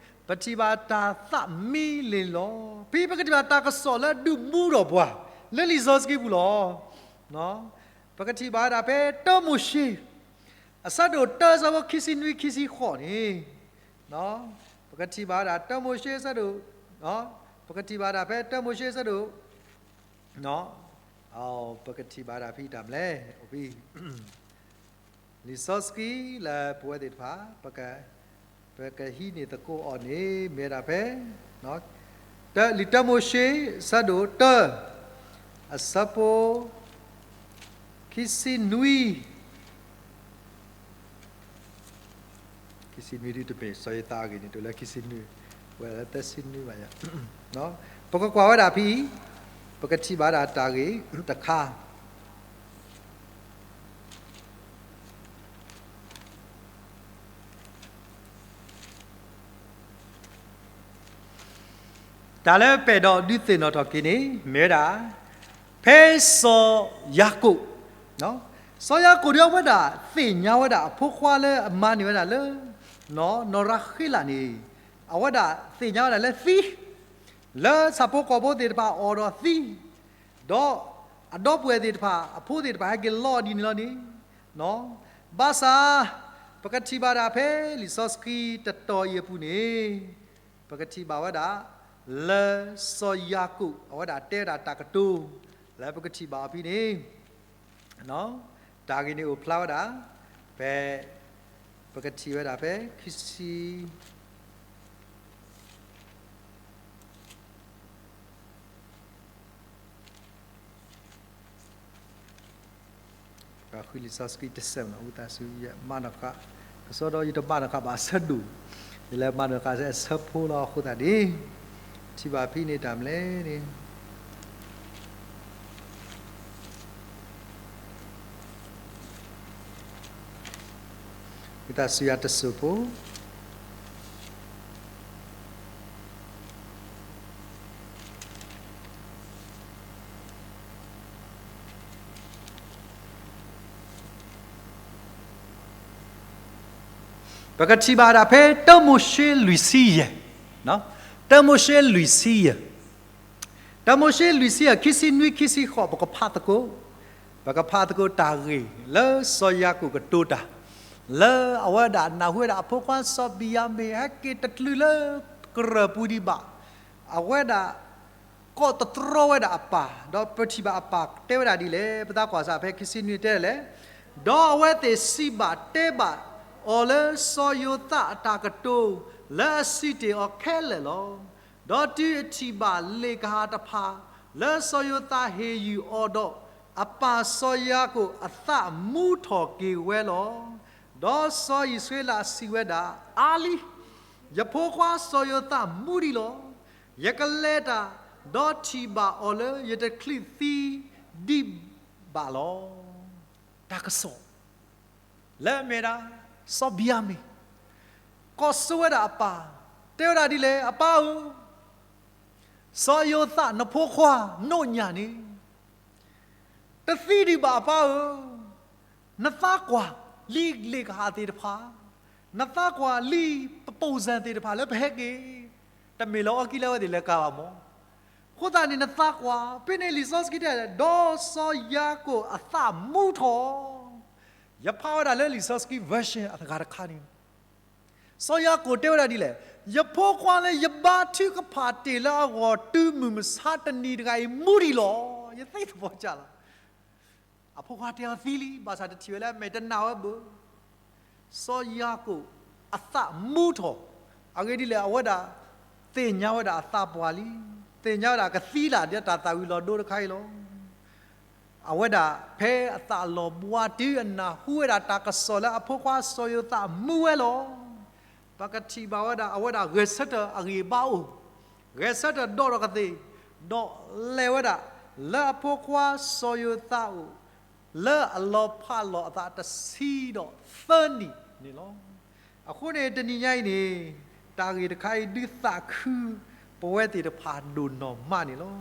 ပထံၣ်ဘၣ်တၢ်သးမံလံၤလီၤ. ဖဲပကထံၣ်ဘၣ်တၢ်ကစီၣ်လၢဒုးမူထီၣ်ပှၤ လၢလံာ်စီဆှံပူၤလီၤ. ပကထံၣ်ဘၣ်ဝဲဒၣ်ဖဲတၢမိၤၡ့ အဆၢဒိၣ်တၢ အဆၢဖိခံဆံနွံ ခံဆံဃိးန့ၣ်, ပကထံၣ်ဘၣ်ဝဲဒၣ်တၢမိၤၡ့အဆၢဒိၣ်, ပကထံၣ်ဘၣ်ဝဲဒၣ်ဖဲတၢမိၤၡ့အဆၢဒိၣ်, ပကထံၣ်ဘၣ်ဝဲဒၣ်ဖဲတၢ်မလဲၣ်, လံာ်စီဆှံလၢပဝဲသ့ၣ်တဖၣ် ပကဟံးန့ၢ်သကိးအီၤန့ၣ် မ့ၢ်ဝဲဒၣ်ဖဲ လံာ်တၢမိၤၡ့ အဆၢဒိၣ်တၢ အဆၢဖိ ခံဆံနွံ ခံဆံနွံဒ်တမ့ၢ် စီၤယိၤသးအဂ့ၢ်န့ၣ် ဒိၣ်လၢခံဆံနွံ, ဝဲလၢသၢဆံနွံဘၣ်ယၤ, ပကကွၢ်ဝဲဒၣ်ဖဲအံၤ, ပကထံၣ်ဘၣ်ဒၣ်တၢ်ဂ့ၢ်တခါ တၢ်လၢပအဲၣ်ဒိးဒုးသ့ၣ်နီၣ်ထီၣ်က့ၤန့ၣ် မ့ၢ်ဝဲဒၣ် ဖဲစီၤယၤကိာ်, စီၤယၤကိာ်ဒ်အဝဲဒၣ်သ့ၣ်ညါဝဲဒၣ်အဖိခွါလၢအမါန့ၢ်ဝဲဒၣ်လၢ နီၢ်ရၤဃ့လးန့ၣ်, အဝဲဒၣ်သ့ၣ်ညါဝဲဒၣ်လၢသံ, လၢဆၣ်ဖိကီၢ်ဖိသ့ၣ်တဖၣ်အအိၣ်ဒီးသံ, ဒီးအဒီပုၢ်ဝဲၢ်သ့ၣ်တဖၣ် အဖိသ့ၣ်တဖၣ်ဟဲက့ၤလီၤဒ်န့ၣ်လီၤန့ၣ်, ဘၣ်ဆၣ် ပကထံၣ်ဘၣ်ဒၣ်ဖဲလံာ်စီဆှံတတီၤအံၤအပူၤန့ၣ် ပကထံၣ်ဘၣ်ဝဲဒၣ် လၢစီၤယၤကိာ် အဝဲဒၣ်တဲဝဲဒၣ်တၢ်ကတိၤ လၢပကထံၣ်ဘၣ်အီၤဖဲန့ၣ်, တၢ်ဂ့ၢ်န့ၣ်အိၣ်ဖျါဝဲဒၣ် ဖဲ ပကထံၣ်ဝဲဒၣ်ဖဲခံဆံ ပဃုလံာ်စီဆှံတဆၢမး ဝံသးစူၤ ယမၤနီၣ်ဃာ်, ကစီဒီးယတမၤနီၣ်ဃာ်ဘၣ်အဆၢဒိၣ်, ယလဲၤမၤနီၣ်ဃာ်အဆၢဖိလီၤအဃိသတးန့ၣ်, ထံၣ်ဘၣ်ဖဲန့ၣ်တၢ်မလဲၣ်န့ၣ် ဝံသးစူၤယၤတစိၢ်ဖိ ပကထံၣ်ဘၣ်ဒၣ်ဖဲတၢမိၤၡ့လွံၢ်ဆံယဲၢ်, တၢမိၤၡ့လွံၢ်ဆံယဲၢ်, တၢမိၤၡ့လွံၢ်ဆံယဲၢ် ခံဆံနွံ ခံဆံဃိး ပကဖးသကိး, ပကဖးသကိးတၢ်ဂ့ၢ်လၢစီၤယၤကိာ်ကတိၤတၢ်, လၢအဝဲဒၣ်နၢ်ဟူဝဲဒၣ်အဖိခွါစီၤဘံၤယၤမ့ၣ် ဟဲက့ၤတချုးလၢကရၢၢ်ပူၤဒံးဘၣ်, အဝဲဒၣ် ကိးသတြီဝဲဒၣ်အပၢ်, ဒီးပထံၣ်ဘၣ်အပၢ်တဲဝဲဒၣ်ဒ်လဲၣ်, ပသးကွၢ်စးဖဲခံဆံနွံတဲလဲၣ်, ဒီးအဝဲသ့ၣ်စံးဘၣ်တဲဘၣ်အီၤလၢစီၤယိၤသးအတၢ်ကတိၤ လၢအစံးတ့ၢ်အီၤခဲလၢာ်လီၤ. ဒီးတုၤအထံၣ်ဘၣ်လ့ၣ်ကဟၣ်တဖၣ် လၢစီၤယိၤသးဟ့ၣ်ယုၢ်အီၤဒီး, အပၢ်စီၤယၤကိာ်အသးမူထီၣ်က့ၤဝဲလီၤ. ဒီးစီၤအံၣ်စရ့လးစံးဝဲဒၣ်, အါလံ, ယဖိခွါစီၤယိၤသးမူဒံးလီၤ. ယကလဲၤတၢ်, ဒီးထံၣ်ဘၣ်အီၤလၢယတချုးသံဒံးဘၣ်လီၤ. တၢ်ကစီၣ် လၢအမ့ၢ်ဒၣ် စီၤဘံၤယၤမ့ၣ် ကိးဆိဝဲဒၣ်အပၢ်, တဲဝဲဒၣ်ဒ်လဲၣ်, အပၢ်ဧၢ, စီၤယိၤသးနဖိခွါ နိၣ်ညၣ်န့ၣ် တသံဒံးဘၣ်အပၢ်ဧၢ, နသးကွၢ်လံလ့ၣ်ကဟၣ်သ့ၣ်တဖၣ်, နသးကွၢ်လံပပိာ်စၢၤသ့ၣ်တဖၣ်လၢပဟဲက့ၤ, တမ့ၢ်လၢအီကံလၢအဝဲသ့ၣ်လဲၤကၤဘၣ်မၢ်. အဃိသတးန့ၣ် နသးကွၢ်, ဖဲန့ၣ်လံာ်စီဆှံတဲလဲၣ်, ဒီးစီၤယၤကိာ်အသးမူထီၣ်, ယဖးဝဲဒၣ်လၢလံာ်စီဆှံ version အဂၤတခါန့ၣ် စီၤယၤကိာ်တဲဝဲဒၣ်ဒ်လဲၣ်, ယဖိခွါလၢယဘါထုကဖၣ်တ့ၢ်လၢအဂီၢ်တုၤမုၢ်မဆါတနံၤတဂၤအံၤမူဒံးလီၤ. ယသ့ၣ်သဘီကၢ်လီၤ. အဖိခွါတဲအီၤသံလံ, ဘၣ်ဆၣ်တထံၣ်ဝဲလၢအမဲာ်တနာ်ဝဲဘၣ်. စီၤယၤကိာ်အသးမူထီၣ်, အဂ့ၢ်ဒ်လဲၣ်, အဝဲဒၣ်သ့ၣ်ညါဝဲဒၣ်အသးပှၢ်လံ, သ့ၣ်ညါဝဲဒၣ်ကသံလၢ်ဒ်တၢ်သၣ်ဝံၤလီၤဒိတခါအံၤလီၤ. အဝဲဒၣ်ဖဲအသးလီၤဘှါတုၤအနၢ်ဟူဝဲဒၣ်တၢ်ကစီၣ်လၢအဖိခွါစီၤယိၤသးမူဝဲလီၤ. ပကထံၣ်ဘၣ်ဝဲဒၣ် အဝဲဒၣ်ဂဲၤဆၢထၢၣ်အဂံၢ်ဘါအိၣ်, ဂဲၤဆၢထၢၣ်ဒီးဒီးကသ့ၣ်, ဒီးလဲၤဝဲဒၣ်လၢအဖိခွါစီၤယိၤသးအိၣ် လၢအလီၤဖးလီၤအသးတဆံဒီးသၢနံၣ်န့ၣ်လီၤ. အဃိန့ၣ်တနံၤညါအံၤန့ၣ် တၢ်ဂ့ၢ်တခါအံၤဒုးသးခုပဝဲသ့ၣ်တဖၣ်ဒိၣ်နီၢ်မးန့ၣ်လီၤ.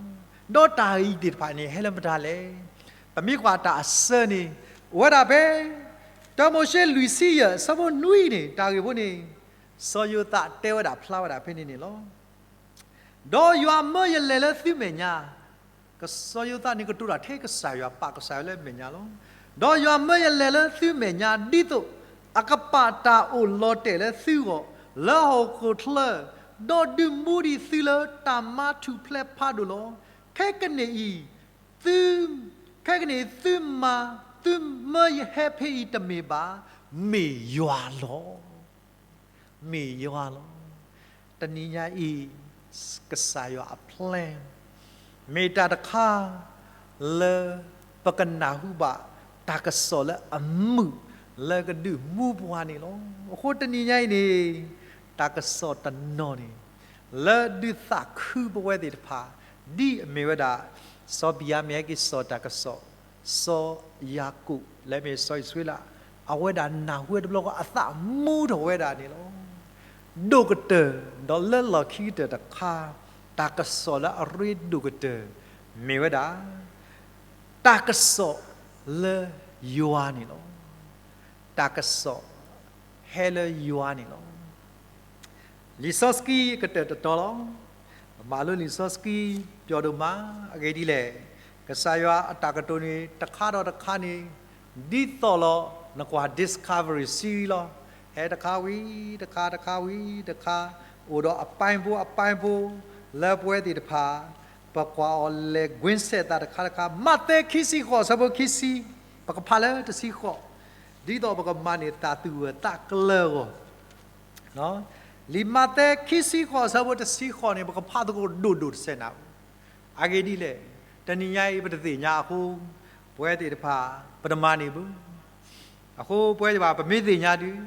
ဒီးတၢ်ဂ့ၢ်သ့ၣ်တဖၣ်န့ၣ် ဟဲလၢမတၤလဲၣ်. ပမ့ၢ်ကွၢ်တၢ်အဆၢန့ၣ် အိၣ်ဝဲဒၣ်ဖဲ တၢမိၤၡ့လွံၢ်ဆံယဲၢ် အဆၢဖိနွံန့ၣ် တၢ်ဂ့ၢ်ဖိန့ၣ် စီၤယိၤသးတဲဝဲဒၣ်ဖျါဝဲဒၣ်ဖဲန့ၣ်န့ၣ်လီၤ. ဒီးယွၤမၢယလဲၤလၢသုမဲာ်ညါ, စီၤယိၤသးန့ၣ်ကတိၤတၢ်ထဲကစၢ်ယွၤ ပာ်ကစၢ်ယွၤလၢမဲာ်ညါလီၤ. ဒီးယွၤမၢယလဲၤလၢသုမဲာ်ညါ ဒ်သိးအကပာ်တၢ်အိၣ်လီၤတဲာ်လၢသုဂီၢ် လၢဟီၣ်ခိၣ်ချၢ, ဒီးဒုးမူဒံးသုလၢတၢ်မၤထူၣ်ဖျဲးဖးဒိၣ်လီၤ. ခဲကနံၣ်အံၤ, သု, ခဲကနံၣ်အံၤသုမၤ, သုမၢယဟဲဖဲအံၤတမ့ၢ်ဘၣ်, မ့ၢ်ယွၤလီၤ. မ့ၢ်ယွၤလီၤ. တနံၤညါအံၤ ကစၢ်ယွၤအ plan မ့ၢ်တၢ်တခါလၢပကနၢ်ဟူဘၣ် တၢ်ကစီၣ်လၢအမုာ်လၢကဒုးမူပှၤန့ၣ်လီၤ. အဃိတနံၤညါအံၤန့ၣ် တၢ်ကစီၣ်တနီၤန့ၣ် လၢဒုးသးခုပဝဲသ့ၣ်တဖၣ် ဒ်အမ့ၢ်ဝဲဒၣ် စီၤပံၤယၤမံၤဟဲက့ၤစိာ်တၢ်ကစီၣ်, စီၤယၤကိာ် လၢမ့ၢ်စီၤအံၣ်စရ့လး, အဝဲဒၣ်နၢ်ဟူဝဲတဘျီဃီ အသးမူထီၣ်ဝဲဒၣ်န့ၣ်လီၤ. ဒိၣ်ကတၢၢ် ဒီးလၢလီၢ်ခံကတၢၢ်တခါ တၢ်ကစီၣ်လၢအရ့ဒိၣ်ကတၢၢ် မ့ၢ်ဝဲဒၣ် တၢ်ကစီၣ်လၢယွၤန့ၣ်လီၤ. တၢ်ကစီၣ်ဟဲလၢယွၤန့ၣ်လီၤ. လံာ်စီဆှံကတၢၢ်တတီၤလီၤ. ပမၤလိလံာ်စီဆှံ ပျီဒိၣ်မး အဂ့ၢ်ဒ်လဲၣ်, ကစၢ်ယွၤအတၢ်ကတိၤန့ၣ် တခါဒီးတခါန့ၣ် ဒ်သိးလီၤ နကွၢ် Discovery စံလီၤ. ဟဲတခါဝံၤတခါ တခါဝံၤတခါ အိၣ်ဒီးအပိုင်းဖိအပိုင်းဖိ လၢပဝဲသ့ၣ်တဖၣ် ပကွၢ်အီၤလဲၤကွင်းဆက်သးတခါတခါ မးသဲခံဆံဃိး အဆၢဖိခံဆံ ပကဖးလၢတဆံဃိး ဒ်သိးပကမၤန့ၢ်သးသူၣ်ဂၢၢ်သးကျၢၤအဂီၢ် လံာ်မးသဲခံဆံဃိး အဆၢဖိတဆံဃိးန့ၣ် ပကဖးသကိးဒိၣ်ဒိၣ်တစဲးနၤ. အဂ့ၢ်ဒ်လဲၣ်, တနံၤညါအံၤပတသ့ၣ်ညါအဃိ ပဝဲသ့ၣ်တဖၣ် ပတမၤန့ၢ်ဘၣ်. အဃိပဝဲသ့ၣ်တဖၣ် ပမ့ၢ်သ့ၣ်ညါဒီး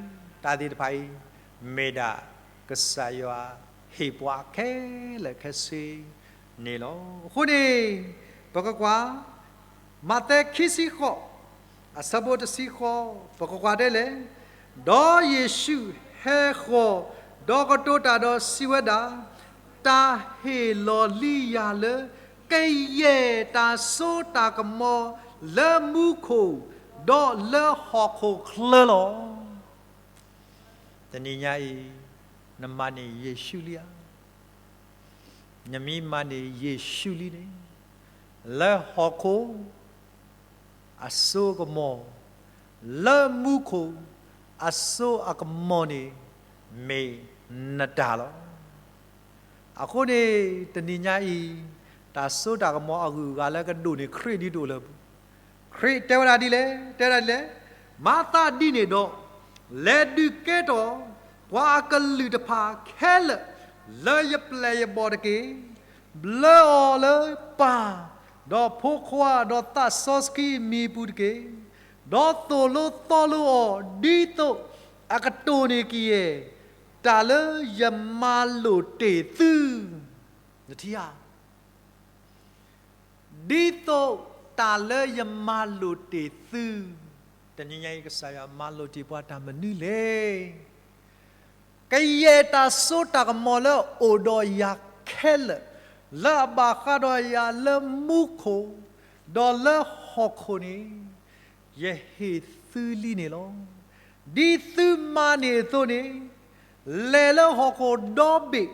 တၢ်သ့ၣ်တဖၣ်အံၤ မ့ၢ်ဒၣ်ကစၢ်ယွၤ ဟ့ၣ်ပှၤခဲလၢာ်ခဲဆ့န့ၣ်လီၤ. အဃိန့ၣ် ပကကွၢ် မးသဲခံဆံဃိး အဆၢဖိတဆံဃိး ပကကွၢ်ဒ်လဲၣ်, ဒီးယ့ၣ်ၡူးဟဲဃီၤ ဒီးကတိၤတၢ်ဒီးစံးဝဲဒၣ်, တၢ်ဟ့ၣ်လီၤလံယၤလၢ ကယဲၢ်တၢ်စိတၢ်ကမီၤလၢမူခိၣ် ဒီးလၢဟီၣ်ခိၣ်ချၢလီၤ. တနံၤညါအံၤ နမၤန့ၢ်ယ့ၣ်ၡူးလံဧါ. နမ့ၢ်မၤန့ၢ်ယ့ၣ်ၡူးလံန့ၣ် လၢဟီၣ်ခိၣ် အစိအကမီၤ, လၢမူခိၣ် အစိအကမီၤန့ၣ် မ့ၢ်နတၢ်လီၤ. အဃိန့ၣ် တနံၤညါအံၤ တၢ်စိတၢ်ကမီၤအဂုၤအဂၤလၢကဒိၣ်န့ၢ်ခရံာ်ဒ်တအိၣ်လၢၤ. ခရံာ်တဲဝဲဒၣ်ဒ်လဲၣ်, တဲဝဲဒၣ်ဒ်လဲၣ်, မၤသးဒ်န့ၣ်ဒီး လဲၤဒုးကဲထီၣ် ပှၤအကလုာ်တဖၣ်ခဲလၢာ် လၢယပျဲၢ်ယဘီၣ်တက့ၢ်. ဘျၢအီၤလၢပၢ်, ဒီးဖိခွါ, ဒီးသးစီဆှံအမံၤအပူၤတက့ၢ်. ဒီးသိၣ်လိသီလိအီၤ ဒ်သိးအကတိၢ်န့ၢ်ကယဲၢ် တၢ်လၢယမၤလိာ်တ့ၢ်သု. နထံၣ်ဧါ. ဒ်သိးတၢ်လၢယမၤလိာ်တ့ၢ်သု, တနံၤညါအံၤ ကစၢ်ယွၤမၤလိာ်တ့ၢ်ပှၤတၢ်မနုၤလဲၣ်. ကယဲၢ်တၢ်စိတၢ်ကမီၤလၢအအိၣ်ဒီးယၤခဲလၢာ်, လၢအဘၣ်ဃးဒီးယၤလၢမူခိၣ်, ဒီးလၢဟီၣ်ခိၣ်န့ၣ် ယဟ့ၣ်သုလံန့ၣ်လီၤ. ဒ်သုမၤန့ၢ်အသိးန့ၣ် လဲၤလၢဟီၣ်ခိၣ်ဒီဘ့ၣ်,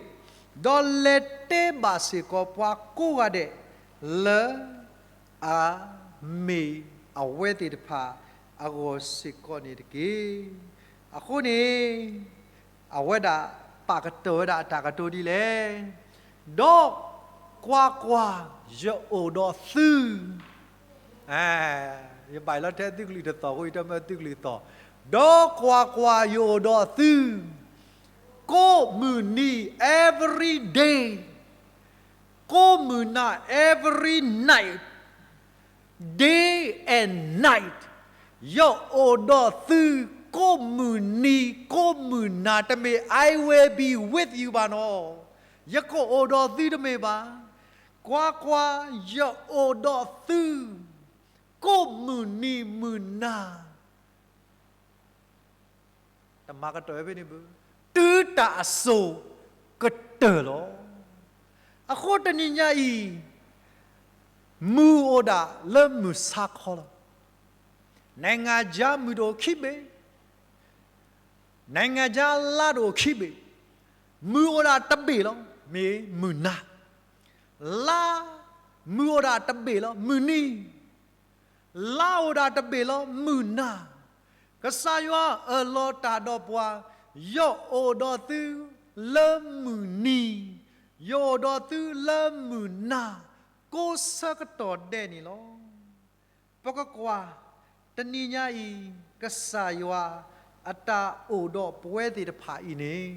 ဒီးလဲၤတဲဘၣ်စ့ၢ်ကီးပှၤကိးဂၤဒဲး လၢအမ့ၢ်အဝဲသ့ၣ်တဖၣ်အဂီၢ်စ့ၢ်ကီးန့ၣ်တက့ၢ်. အဃိန့ၣ် အဝဲဒၣ်ပာ်ကတီၢ်ဝဲဒၣ်အတၢ်ကတိၤဒ်လဲၣ်. ဒီးကွၢ်ကွၢ်, ယအိၣ်ဒီးသု ယဘၣ်လီၤထဲသုကလုၢ်တသီၣ်အဃိ ယတမၢသုကလုၢ်သီၣ်, ဒီးကွၢ်ကွၢ်, ယအိၣ်ဒီးသု ကိးမုၢ်နံၤ every day, ကိးမုၢ်နၤ every night. day and night, ယအိၣ်ဒီးသု ကိးမုၢ်နံၤ ကိးမုၢ်နၤ, တမ့ၢ် I will be with you ဘၣ်နီၤ, ယကအိၣ်ဒီးသုတမ့ၢ်ဘၣ်, ကွၢ်ကွၢ်, ယအိၣ်ဒီးသု ကိးမုၢ်နံၤမုၢ်နၤ တမၤကတၢၢ်ဖဲန့ၣ်ဘၣ်, တုၤတၢ်အစိၤကတၢၢ်လီၤ. အဃိတနံၤညါအံၤ, မုၢ်အိၣ်ဒၣ်လၢမုၢ်ဆါခီလီၤ. နံၣ်ဂၤယါမုၢ်တအိၣ်ခံဘ့ၣ်, နံၣ်ဂၤယါလါတအိၣ်ခံဘ့ၣ်, မုၢ်အိၣ်ဒၣ်တဘ့ၣ်လီၤ, မ့ၢ်မုၢ်နၤ, လါ, မုၢ်အိၣ်ဒၣ်တဘ့ၣ်လီၤ, မုၢ်နံၤ လါအိၣ်ဒၣ်တဘ့ၣ်လီၤ, မုၢ်နၤ. ကစၢ်ယွၤအၢၣ်လီၤတၢ်ဒီးပှၤ, ယအိၣ်ဒီးသုလၢမုၢ်နံၤ, ယအိၣ်ဒီးသုလၢမုၢ်နၤ, ကိးဆၢကတီၢ်ဒဲးန့ၣ်လီၤ. ပကကွၢ်, တနံၤညါအံၤ, ကစၢ်ယွၤအတၢ်အိၣ်ဒီးပဝဲသ့ၣ်တဖၣ်အံၤန့ၣ်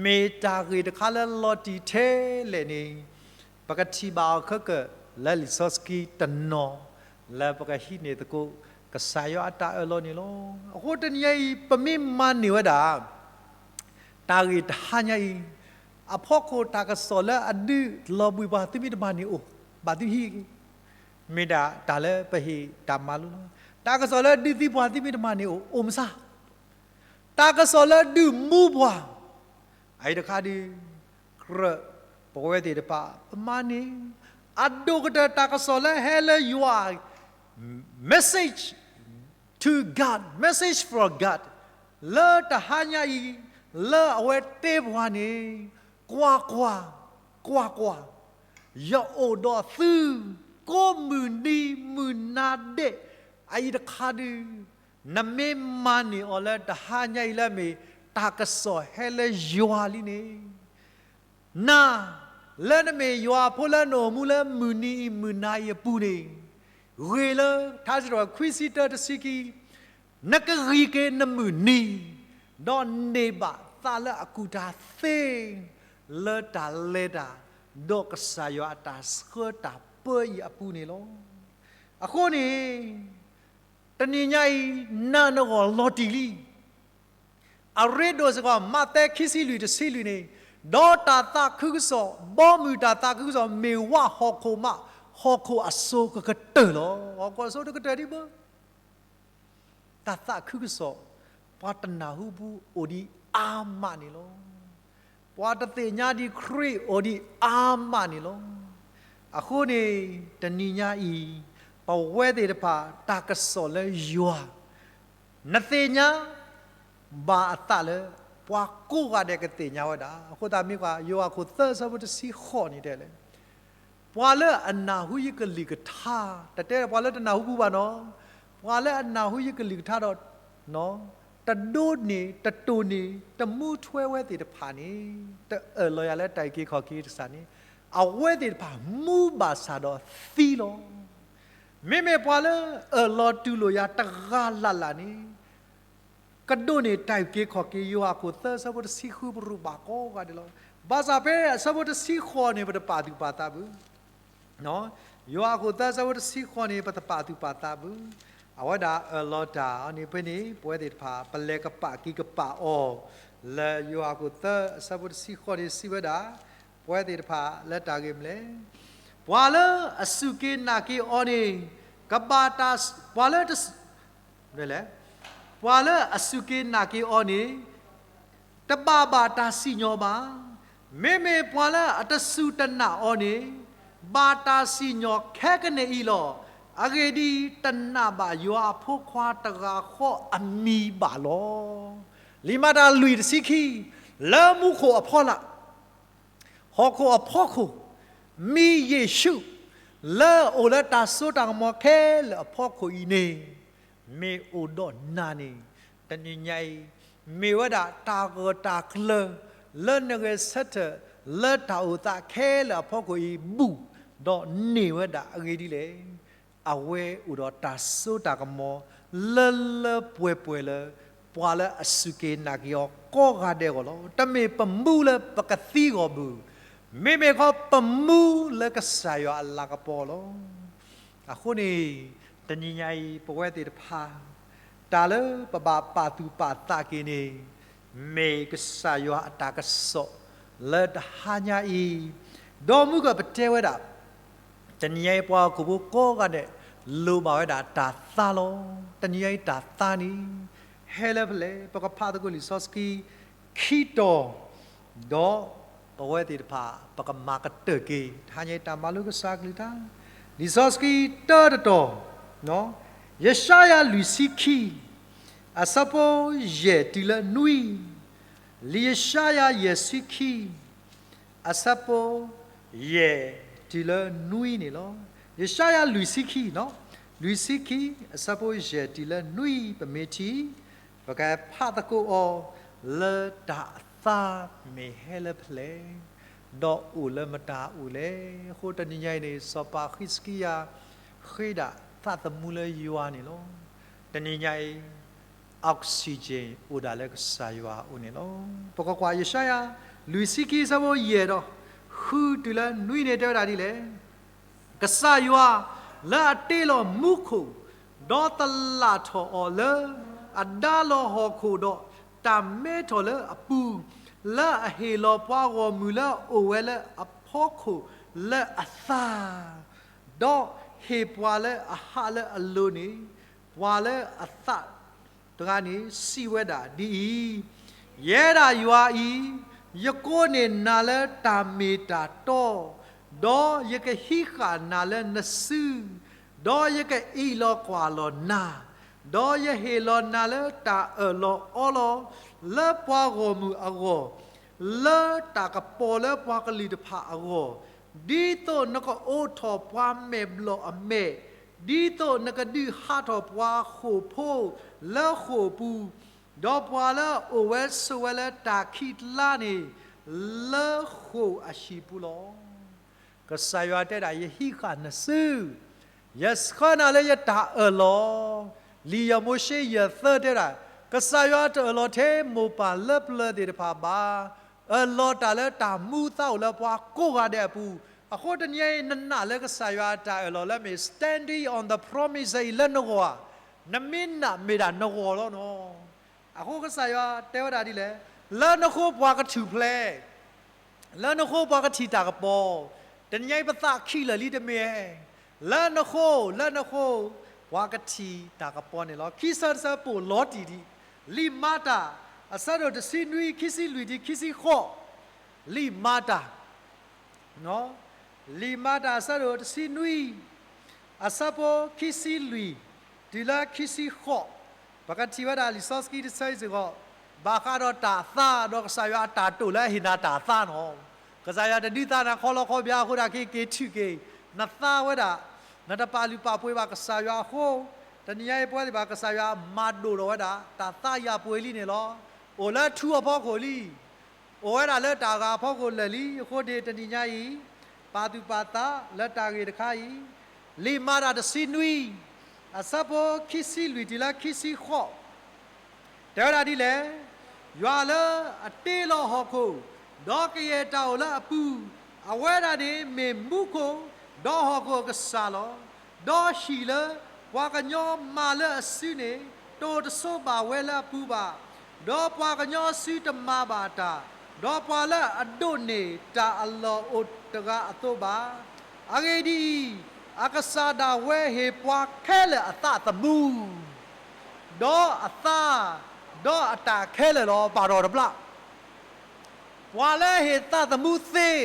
မ့ၢ်တၢ်ဂ့ၢ်တခါလၢလီၤတံၢ်ထဲလဲၣ်န့ၣ်, ပကထံၣ်ဘၣ်အီၤခဲကၢၣ်လၢလံာ်စီဆှံတနီၤ, လၢပကဟံးန့ၢ်သကိး ကစၢ်ယွၤအတၢ်အၢၣ်လီၤန့ၣ်လီၤ. အဃိတနံၤညါအံၤ ပမ့ၢ်မၤန့ၢ်ဝဲဒၣ် တၢ်ဂ့ၢ်တဟါညါအံၤ, အဖီခိၣ်တၢ်ကစီၣ်လၢအဒုးလီၤဘှံးပှၤ သုမ့ၢ်တမၤန့ၢ်အိၣ်, ဘၣ်သုဟံးက့ၤ, မ့ၢ်ဒၣ်တၢ်လၢပဟ့ၣ်တၢ်မၤလိလီၤ. တၢ်ကစီၣ်လၢဒုးသံပှၤ သုမ့ၢ်တမၤန့ၢ်အိၣ်, အိၣ်မဆါ တၢ်ကစီၣ်လၢဒုးမူပှၤ, အအံၤတခါဒုး ကြၢးပဝဲသ့ၣ်တဖၣ် ပမၤန့ၢ်, အဒိၣ်ကတၢၢ်တၢ်ကစီၣ်လၢဟဲလၢယွၤ, message to God, message from God, လၢတဟါညါအံၤ, လၢအဝဲတဲပှၤန့ၣ်, ကွၢ်ကွၢ်, ကွၢ်ကွၢ်, ယအိၣ်ဒီးသု ကိးမုၢ်နံၤမုၢ်နၤဒဲး, အအံၤတခါဒုး နမ့ၢ်မၤန့ၢ်အီၤလၢတဟါညါအံၤလၢမ့ၢ် တၢ်ကစီၣ်ဟဲလၢယွၤလံန့ၣ်, နၤ, လၢနမ့ၢ်ယွၤအဖိလၢနအိၣ်မူလၢမုၢ်နံၤအံၤမုၢ်နၤအံၤအပူၤန့ၣ်, ဂ့ၤလၢ ထါစံးထီၣ်ပတြၢၤ ခွံဆံတၢ တဆံခံ, နကဂံၢ်က့ၤနမုၢ်နံၤ, ဒီးန့ၢ်ဘၣ်သးလၢအကူၣ်တၢ်သ့, လၢတၢ်လဲၤတၢ်, ဒီးကစၢ်ယွၤအတၢ်ဆှၢတၢ်ပၢအံၤအပူၤန့ၣ်လီၤ. အဃိန့ၣ် တနံၤညါအံၤ နၤနဂီၢ်လီၤတံၢ်လံ. အရ့ဒိၣ်စ့ၢ်ကီး မးသဲခံဆံလွံၢ်တဆံလွံၢ်န့ၣ်, ဒီးတၢ်သးခုကစီၣ်, ဘီမုၢ်တၢ်သးခုကစီၣ် မ့ၢ်ဝးဟီၣ်ခိၣ်မး, ဟီၣ်ခိၣ်အစိၤကကတၢၢ်လီၤ. ဟီၣ်ခိၣ်အစိၤတကတၢၢ်ဒံးဘၣ်. တၢ်သးခုကစီၣ်, ပှၤတနၢ်ဟူပူၤအိၣ်ဒံးအါမးန့ၣ်လီၤ. ပှၤတသ့ၣ်ညါဒံးခရံာ်အိၣ်ဒံးအါမးန့ၣ်လီၤ. အဃိန့ၣ် တနံၤညါအံၤ, ပဝဲသ့ၣ်တဖၣ်တၢ်ကစီၣ်လၢယွၤ, နသ့ၣ်ညါဘၣ်အသးလၢ ပှၤကိးဂၤဒဲးကသ့ၣ်ညါဝဲဒၣ်. အဃိသတးမ့ၢ်ကွၢ် ယိၤဟၣ်ခိၣ်သၢ အဆၢဖိတဆံဃိးန့ၣ်တဲလဲၣ်, ပှၤလၢအနၢ်ဟူယကလုၢ်ကထါ, တတဲပှၤလၢတနၢ်ဟူပူၤဘၣ်နီၤ, ပှၤလၢအနၢ်ဟူယကလုၢ်ကထါဒီး တဒိးန့ၢ်, တတိၢ်န့ၢ်, တမူထွဲဝဲသ့ၣ်တဖၣ်န့ၣ်, တအၢၣ်လီၤယၤလၢတၢ်အုၣ်က့ၤခီၣ်က့ၤတစၢ်န့ၣ်, အဝဲသ့ၣ်တဖၣ်မူဘၣ်ဆၣ်ဒီးသံလီၤ. မ့မ့ၢ်ပှၤလၢအၢၣ်လီၤတူၢ်လိာ်ယၤတဂၤလၢ်လၢ်န့ၣ် ကဒိးန့ၢ်တၢ်အုၣ်က့ၤခီၣ်က့ၤ. ယိၤဟၣ်ခိၣ်သၢ အဆၢဖိတဆံဃု ပရူးဘၣ်ကိးဂၤဒဲးလီၤ. ဘၣ်ဆၣ်ဖဲအဆၢဖိတဆံဃိးန့ၣ် ပတပာ်သူၣ်ပာ်သးဘၣ်. ယိၤဟၣ်ခိၣ်သၢ အဆၢဖိတဆံဃိးန့ၣ် ပတပာ်သူၣ်ပာ်သးဘၣ်. အဝဲဒၣ်အၢၣ်လီၤတၢ်အီၤန့ၣ် ဖဲန့ၣ် ပဝဲသ့ၣ်တဖၣ် ပလဲၤကပာ်က့ၤကပာ်အီၤ, လၢယိၤဟၣ်ခိၣ်သၢ အဆၢဖိတဆံဃိးန့ၣ် စံးဝဲဒၣ်, ပဝဲသ့ၣ်တဖၣ်လၢတၢ်ဂ့ၢ်မနုၤလဲၣ်, ပှၤလၢအစူၢ်က့ၤနာ်က့ၤအီၤန့ၣ်, ကဘၣ်တၢ်, ပှၤလၢတစူၢ်, လဲၣ်, ပှၤလၢအစူၢ်က့ၤနာ်က့ၤအီၤန့ၣ် တဘၣ်ဘၣ်တၢ်စံၣ်ညီၣ်ဘၣ်. မ့မ့ၢ်ပှၤလၢအတစူၢ်တနာ်အီၤန့ၣ် ဘၣ်တၢ်စံၣ်ညီၣ်ခဲကနံၣ်အံၤလီၤ. အဂ့ၢ်ဒ်အံၤ, တနာ်ဘၣ်ယွၤအဖိခွါတဂၤဃီအမံၤဘၣ်လီၤ. လံာ်မၤတၢ်လွံၢ်တဆံခံ, လၢမူခိၣ်အဖီလာ်, ဟီၣ်ခိၣ်အဖီခိၣ်, မံၤယ့ၣ်ၡူး, လၢအအိၣ်လၢတၢ်စိတၢ်ကမီၤခဲလၢာ်အဖီခိၣ်အံၤန့ၣ်, မ့ၢ်အိၣ်ဒီးနၤန့ၣ်, တနံၤညါအံၤ, မ့ၢ်ဝဲဒၣ်တၢ်ဂၢၢ်တၢ်ကျၢၤ လၢနဂဲၤဆၢထၢၣ် လၢတၢ်အိၣ်သးခဲလၢာ်အဖီခိၣ်အံၤ ဘူးဒီးန့ၢ်ဝဲဒၣ်အဂ့ၢ်ဒ်လဲၣ်. အဝဲအိၣ်ဒီးတၢ်စိတၢ်ကမီၤ လၢလၢပှဲၤပှဲၤလၢ ပှၤလၢအစူၢ်က့ၤနာ်က့ၤအီၤကိးဂၤဒဲးအဂီၢ်လီၤ. တမ့ၢ်ပမူလၢပကသံအဂီၢ်ဘၣ်, မ့မ့ၢ်ခီပမူလၢကစၢ်ယွၤအလၤကပီၤလီၤ. အဃိန့ၣ် တနံၤညါအံၤ ပဝဲသ့ၣ်တဖၣ် တၢ်လၢပဘၣ်ပာ်သူၣ်ပာ်သးက့ၤန့ၣ် မ့ၢ်ကစၢ်ယွၤအတၢ်ကစီၣ်လၢတဟါညါအံၤ, ဒီးမုၢ်ကပတဲဝဲဒၣ် တနံၤညါအံၤပှၤဟီၣ်ခိၣ်ဖိကိးဂၤဒဲး လိၣ်ဘၣ်ဝဲဒၣ်တၢ်သါလီၤ. တနံၤညါအံၤတၢ်သါန့ၣ် ဟဲလၢဖဲလဲၣ်, ပကဖးသကိးလံာ်စီဆှံ ခံတီၤ, ဒီးပဝဲသ့ၣ်တဖၣ် ပကမၤကတၢၢ်က့ၤ တဟါညါအံၤတၢ်မၤလိကစၢ်အကလုၢ်ကထါ, လံာ်စီဆှံတၢတတီၤ, ယၡါယၤလွံၢ်ဆံခံ, အဆၢဖိယဲၢ်တုၤလၢနွံ, လံာ်ယၡါယၤယဲၢ်ဆံခံ အဆၢဖိယဲၢ်တုၤလၢနွံန့ၣ်လီၤ. ယၡါယၤလွံၢ်ဆံခံ, လွံၢ်ဆံခံ အဆၢဖိယဲၢ်တုၤလၢနွံ ပမ့ၢ်ထံၣ်, ပကဖးသကိးအီၤ လၢတၢ်အသါမ့ၢ်ဟဲလၢဖဲလဲၣ်, ဒီးအိၣ်လၢမတၤအိၣ်လဲၣ်. အဃိတနံၤညါအံၤန့ၣ် စီၤပၤဃံးစကံယၤ ဃ့ဒၣ်သးသမူလၢယွၤန့ၣ်လီၤ. တနံၤညါအံၤ oxygen အိၣ်ဒၣ်လၢကစၢ်ယွၤအအိၣ်န့ၣ်လီၤ. ပကကွၢ်ယၡါယၤ လွံၢ်ဆံခံ အဆၢဖိယဲၢ်ဒီး ဃုတုၤလၢနွံန့ၣ်တဲဝဲဒၣ်ဒ်လဲၣ်. ကစၢ်ယွၤလၢအတ့လီၤမူခိၣ်, ဒီးသလၣ်ထီၣ်အီၤလၢအဒါလီၤဟီၣ်ခိၣ်ဒီး တၢ်မဲထီၣ်လၢအပူၤ, လၢအဟ့ၣ်လီၤပှၤဂီၢ်မုၢ်လၢအအိၣ်ဝဲလၢအဖီခိၣ်လၢအသါ, ဒီးဟ့ၣ်ပှၤလၢအဟးလၢအလိၤန့ၣ်, ပှၤလၢအသး တဂၤန့ၣ်စံးဝဲဒၣ်ဒ်အံၤ, ယဲဒၣ်ယွၤအံၤ, ယကိးန့ၢ်နၤလၢတၢ်မ့ၢ်တၢ်တီ, ဒီးယကဟံးဃာ်နၤလၢနစု, ဒီးယကအံးလီၤကွၢ်လီၤနၤ, ဒီးယဟ့ၣ်လီၤနၤလၢတၢ်အၢၣ်လီၤအီလီၤ လၢပှၤဂီၢ်မုၢ်အဂီၢ်, လၢတၢ်ကပီၤလၢပှၤကလုာ်တဖၣ်အဂီၢ်, ဒ်သိးနကအိးထီၣ်ပှၤမဲာ်ဘျီၣ်အမဲာ်, ဒ်သိးနကဒုးဟးထီၣ်ပှၤဃိာ်ဖိလၢဃိာ်ပူၤ, ဒီးပှၤလၢအအိၣ်ဝဲဆိးဝဲလၢတၢ်ခံးကျါန့ၣ် လၢဃိာ်အဟံၣ်ပူၤလီၤ. ကစၢ်ယွၤတဲဒၣ် ယဟံးဃာ်နစု, ယဆှၢနၤလၢယတၢ်အၢၣ်လီၤ. လံာ်ယၤမိၤၡ့ယဲၢ်သၢတဲဒၣ်, ကစၢ်ယွၤတအၢၣ်လီၤထဲမိၢ်ပၢ်လၢပျၢၤသ့ၣ်တဖၣ်ဘၣ်, အၢၣ်လီၤတၢ်လၢတၢ်မူသါအိၣ်လၢပှၤကိးဂၤဒဲးအပူၤ. အဃိတနံၤအံၤ နနာ်လၢကစၢ်ယွၤအတၢ်အၢၣ်လီၤလၢမ့ၢ် standing on the promise အံၤလၢနဂီၢ်ဧါ, နမ့ၢ်နာ်မ့ၢ်ဒၣ်နဂီၢ်လီၤနီၤ. အဃိကစၢ်ယွၤတဲဝဲဒၣ်ဒ်လဲၣ်, လၢနဃိပှၤကထူၣ်ဖျဲး, လၢနဃိပှၤကထံၣ်တၢ်ကပီၤ, တနံၤအံၤပသးခံးလၢာ်လံတမ့ၢ်, လၢနဃိ, လၢနဃိ, ပှၤကထံၣ်တၢ်ကပီၤန့ၣ်လီၤ. ခံဆၢတဆၢပိာ်လီၤတံၢ်ဒံး, လံာ်မၤတၢ် အဆၢဒိၣ်တဆံနွံ ခံဆံလွံၢ်တုၤခံဆံဃိး, လံာ်မၤတၢ် လံာ်မၤတၢ်အဆၢဒိၣ်တဆံနွံ, အဆၢဖိခံဆံလွံၢ် တုၤလၢခံဆံဃိး, ပကထံၣ်ဝဲဒၣ်လံာ်စီဆှံတဆၢအံၤစ့ၢ်ကီး, ဘၣ်ဃးဒီးတၢ်သါ ဒီးကစၢ်ယွၤအတၢ်တိာ်လၢအဟ့ၣ်နၤတၢ်သါနီၤ. ကစၢ်ယွၤတဒုးသါနၤခီလီခီဘျါအဃိဒၣ်က့ၤက့ၤထုးက့ၤ, နသါဝဲဒၣ်, နတပာ်လုၢ်ပာ်ပှ့ၤဘၣ်ကစၢ်ယွၤအဃိ, တနံၤညါအံၤပဝဲသ့ၣ်ဘၣ်ကစၢ်ယွၤမၤဒိၣ်ထီၣ်ဝဲဒၣ် တၢ်သါယၤပှ့ၤလံန့ၣ်လီၤ. အိၣ်လၢထူအဖီခိၣ်လံ အိၣ်ဝဲဒၣ်လၢတၢ်ဂၤအဖီခိၣ်လၢာ်လံ. အဃိန့ၣ်တနံၤညါအံၤ, ပာ်သူၣ်ပာ်သးလၢတၢ်ဂ့ၢ်တခါအံၤ, လံာ်မၤတၢ်တဆံနွံ, အဆၢဖိခံဆံလွံၢ်တုၤလၢခံဆံဃိး, တဲဝဲဒၣ်ဒ်လဲၣ်, ယွၤလၢအတ့လီၤဟီၣ်ခိၣ်, ဒီးကယဲၢ်တၢ်အိၣ်လၢအပူၤ, အဝဲဒၣ်န့ၣ်မ့ၢ်မူခိၣ်, ဒီးဟီၣ်ခိၣ်အကစၢ်လီၤ. ဒီးဟံၣ်လၢပှၤကညီမၤလၢအစုန့ၣ်, တအိၣ်တဆိးဘၣ်ဝဲလၢအပူၤဘၣ်, ဒီးပှၤကညီအစုတမၤဘၣ်တၢ်, ဒီးပှၤလၢအဒိးန့ၢ်တၢ်အလီၢ်အိၣ်တဂၤအသိးဘၣ်. အဂ့ၢ်ဒ်အံၤ, အကစၢ်ဒၣ်ဝဲဟ့ၣ်ပှၤခဲလၢာ်အသးသမူ, ဒီးအသါ, ဒီးအတၢ်ခဲလၢာ်လီၤ. ဘၣ်ထီၣ်တဘျီ ပှၤလၢအဟ့ၣ်သးသမူသ့,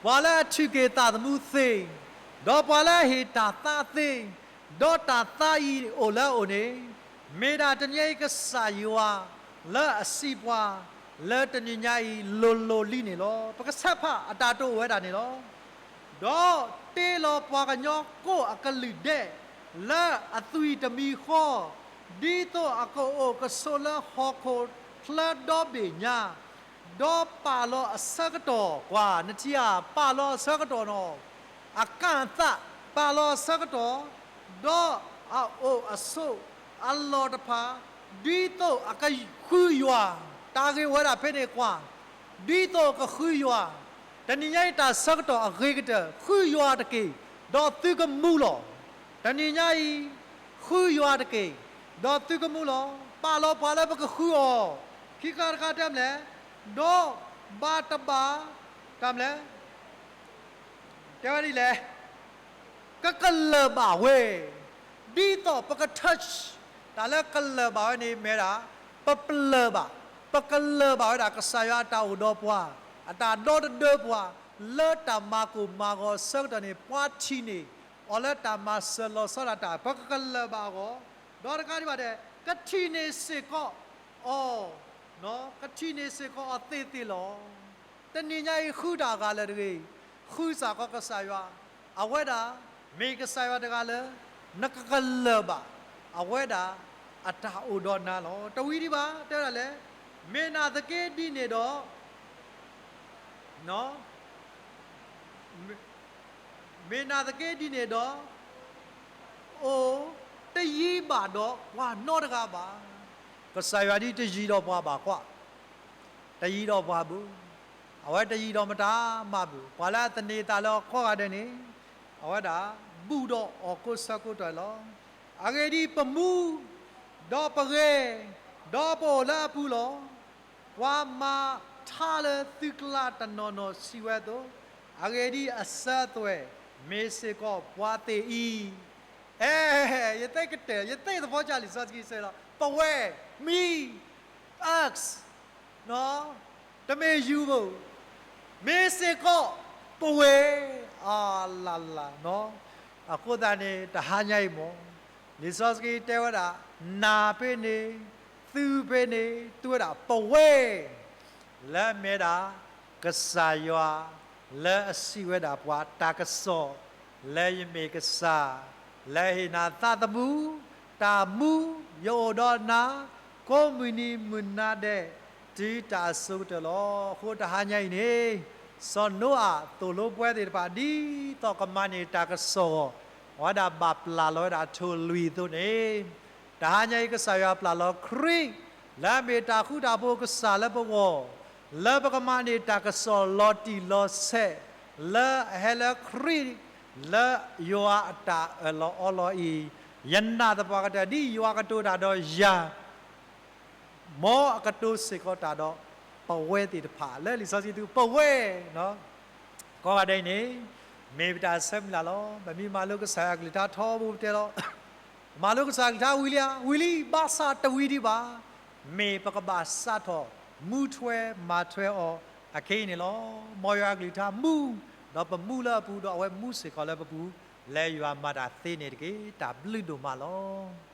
ပှၤလၢအထုးက့ၤသးသမူသ့, ဒီးပှၤလၢအဟ့ၣ်တၢ်သါသ့, ဒီးတၢ်သါအံၤအိၣ်လၢအအိၣ်န့ၣ်, မ့ၢ်ဒၣ်တနံၤအံၤကစၢ်ယွၤလၢအစံးပှၤလၢတနံၤညါအံၤလိၤလိၤလံန့ၣ်လီၤ. ပကဆဲးဖးအတၢ်တိာ်အိၣ်ဝဲဒၣ်န့ၣ်လီၤ. ဒီးတ့လီၤပှၤကညီကိးအကလုာ်ဒဲးလၢအသွံၣ်တမံၤဃီ, ဒ်သိးအကအိၣ်ကဆိးလၢဟီၣ်ခိၣ်ချၢဒီဘ့ၣ်ညါ, ဒီးပာ်လီၤအဆၢကတီၢ်, ကွၢ်နထံၣ်ဧါ, ပာ်လီၤအဆၢကတီၢ်နီၤ, အကၣ်အသး, ပာ်လီၤအဆၢကတီၢ်, ဒီးအအိၣ်အဆိးအလီၢ်တဖၣ်, ဒ်သိးအကဃုယွၤ, တၢ်ဂ့ၢ်ဝဲဒၣ်ဖဲန့ၣ်ကွၢ်, ဒ်သိးအကဃုယွၤ, တနံၤညါအံၤတၢ်ဆၢကတီၢ်အဂ့ၤကတၢၢ် ဃုယွၤတက့ၢ်, ဒီးသုကမူလီၤ. တနံၤညါအံၤ ဃုယွၤတက့ၢ်, ဒီးသုကမူလီၤ. ပာ်လီၤပှၤလၢပကဃုအီၤ, ခံခါတခါတဲမလဲၣ်, ဒီးဘၣ်တဘၣ်, တၢ်မလဲၣ်, တဲဝဲဒ်လဲၣ်, ကကလၢၢ်ဘၣ်ဝဲ, ဒ်သိးပက touch တၢ်လၢကလၢၢ်ဘၣ်ဝဲန့ၣ်မ့ၢ်ဒၣ် ပပလၢၢ်ဘၣ်, ပကလၢၢ်ဘၣ်ဝဲဒၣ်ကစၢ်ယွၤအတၢ်အိၣ်ဒီးပှၤ, အတၢ်ဒီတဒၢပှၤ, လၢတၢ်မၤကိၢ်မၤဂီၤအဆၢကတီၢ်န့ၣ် ပှၤထံၣ်န့ၢ်အီၤလၢတၢ်မၤစၢၤလီၤဆီဒၣ်တၢ် ပကကလၢၢ်ဘၣ်အဂီၢ်, ဒီးတခါဒံးဘၣ်ဒဲး ကထံၣ်န့ၢ်စ့ၢ်ကီးအီၤ, ကထံၣ်န့ၢ်စ့ၢ်ကီးအီၤသ့သ့လီၤ. တနံၤညါအံၤဃုတၢ်ဂၤလၢာ်တဂ့ၤ, ဃုစ့ၢ်ကီးကစၢ်ယွၤ, အဝဲဒၣ် မ့ၢ်ကစၢ်ယွၤတဂၤလၢ နကကလၢၢ်ဘၣ်, အဝဲဒၣ်အတၢ်အိၣ်ဒီးနၤလီၤ. တဝံၤဒံးဘၣ် တဲဝဲဒၣ်လဲၣ်, မ့ၢ်နာ်သက့ဒ်န့ၣ်ဒီး မ့ၢ်နာ်သက့ဒ်န့ၣ်ဒီး အိၣ်တယံၤဘၣ်ဒီးပှၤနီတဂၤဘၣ်. ကစၢ်ယွၤဒ်တယံၤဒီးပှၤဘၣ်ကွၢ်, တယံၤဒီးပှၤဘၣ်, အဝဲတယံၤဒီးမတၤမးဘၣ်. ပှၤလၢအသန့ၤသးလၢအီၤကိးဂၤဒဲးန့ၣ် အဝဲဒၣ်ဘူၣ်ဒီးအီၤကိးဆၢကိးကတီၢ်လီၤ. အဂ့ၢ်ဒ်အံၤ, ပမူ, ဒီးပဂဲၤ, ဒီးပအိၣ်လၢအပူၤလီၤ. ပှၤမၤထါလၢသုကျါတနီၤနီၤစံးဝဲအသိး, အဂ့ၢ်ဒ်အံၤ, အစၢၤအသွဲၣ်မ့ၢ်စ့ၢ်ကီးပှၤသ့ၣ်အံၤ. အဲ, ယသ့ၣ်ကတၢၢ်, ယသ့ၣ်သဖီကၢ်လံာ်စီဆှံစဲးလီၤ, ပဝဲ, me, us, တမ့ၢ် you ဘၣ်, မ့ၢ်စ့ၢ်ကီးပဝဲ, အလၤလၤနီၤ. အဃိသတးန့ၣ် တဟါညါအံၤမ့ၢ် လံာ်စီဆှံတဲဝဲဒၣ်, နၤဖဲန့ၣ်, သုဖဲန့ၣ်, တုၤဝဲဒၣ်ပဝဲ လၢအမ့ၢ်ဒၣ် ကစၢ်ယွၤ လၢအစံးဝဲဒၣ်ပှၤ တၢ်ကစီၣ် လၢယမ့ၢ်ကစၢ် လၢဟ့ၣ်နၤသးသမူ, တၢ်မူ, ယအိၣ်ဒီးနၤ ကိးမုၢ်နံၤမုၢ်နၤဒဲး တုၤတၢ်အစိၤကတၢၢ်လီၤ. အဃိတဟါညါအံၤန့ၣ် စီၤနိအၤသိၣ်လိပဝဲသ့ၣ်တဖၣ် ဒ်သိးကမၤန့ၢ်တၢ်ကစီၣ်အဂီၢ်, အဝဲဒၣ်ဘၣ်ပျၢ်လီၤဝဲဒၣ်ထိၣ်လွံၢ်အသိးန့ၣ်, တဟါညါအံၤ ကစၢ်ယွၤပျၢ်လီၤခရံာ် လၢအမ့ၢ်တၢ်ဃူတၢ်ဖိးကစၢ်လၢပဂီၢ်, လၢပကမၤန့ၢ်တၢ်ကစီၣ်လီၤတံၢ်လီၤဆဲး လၢအဟဲလၢခရံာ် လၢယွၤအတၢ်အၢၣ်လီၤအီလီၤအံၤ, ယနာ်သပှၢ်ကတၢၢ် ဒ်ယွၤကတိၤတၢ်ဒီးယၤ မ်အကတိၤစ့ၢ်ကီးတၢ်ဒီးပဝဲသ့ၣ်တဖၣ် လၢလံာ်စီဆှံသူ ပဝဲ, ကိးဂၤဒဲးအံၤန့ၣ် မ့ၢ်ပတၢ်ဆၢမုၢ်လၢ်လီၤ. ပမ့ၢ်မၤလိကစၢ်ယွၤကလုၢ်ကထါထီဘိပတဲလီၤ. မၤလိကစၢ်ယွၤကလုၢ်ကထါဝံၤလံဧါ, ဝံၤလံ, ဘၣ်ဆၣ်တဝံၤဒံးဘၣ်. မ့ၢ်ပကဘၣ်စးထီၣ်မူထွဲမၤထွဲအီၤအခဲအံၤန့ၣ်လီၤ. မ်ယွၤကလုၢ်ကထါမူ, ဒီးပမူလၢအပူၤ, ဒီးအဝဲမူစ့ၢ်ကီးလၢပပူၤ, လၢယွၤမၤတၢ်သ့န့ၣ်တက့ၢ်. တၢ်ဘျုးဒိၣ်မးလီၤ.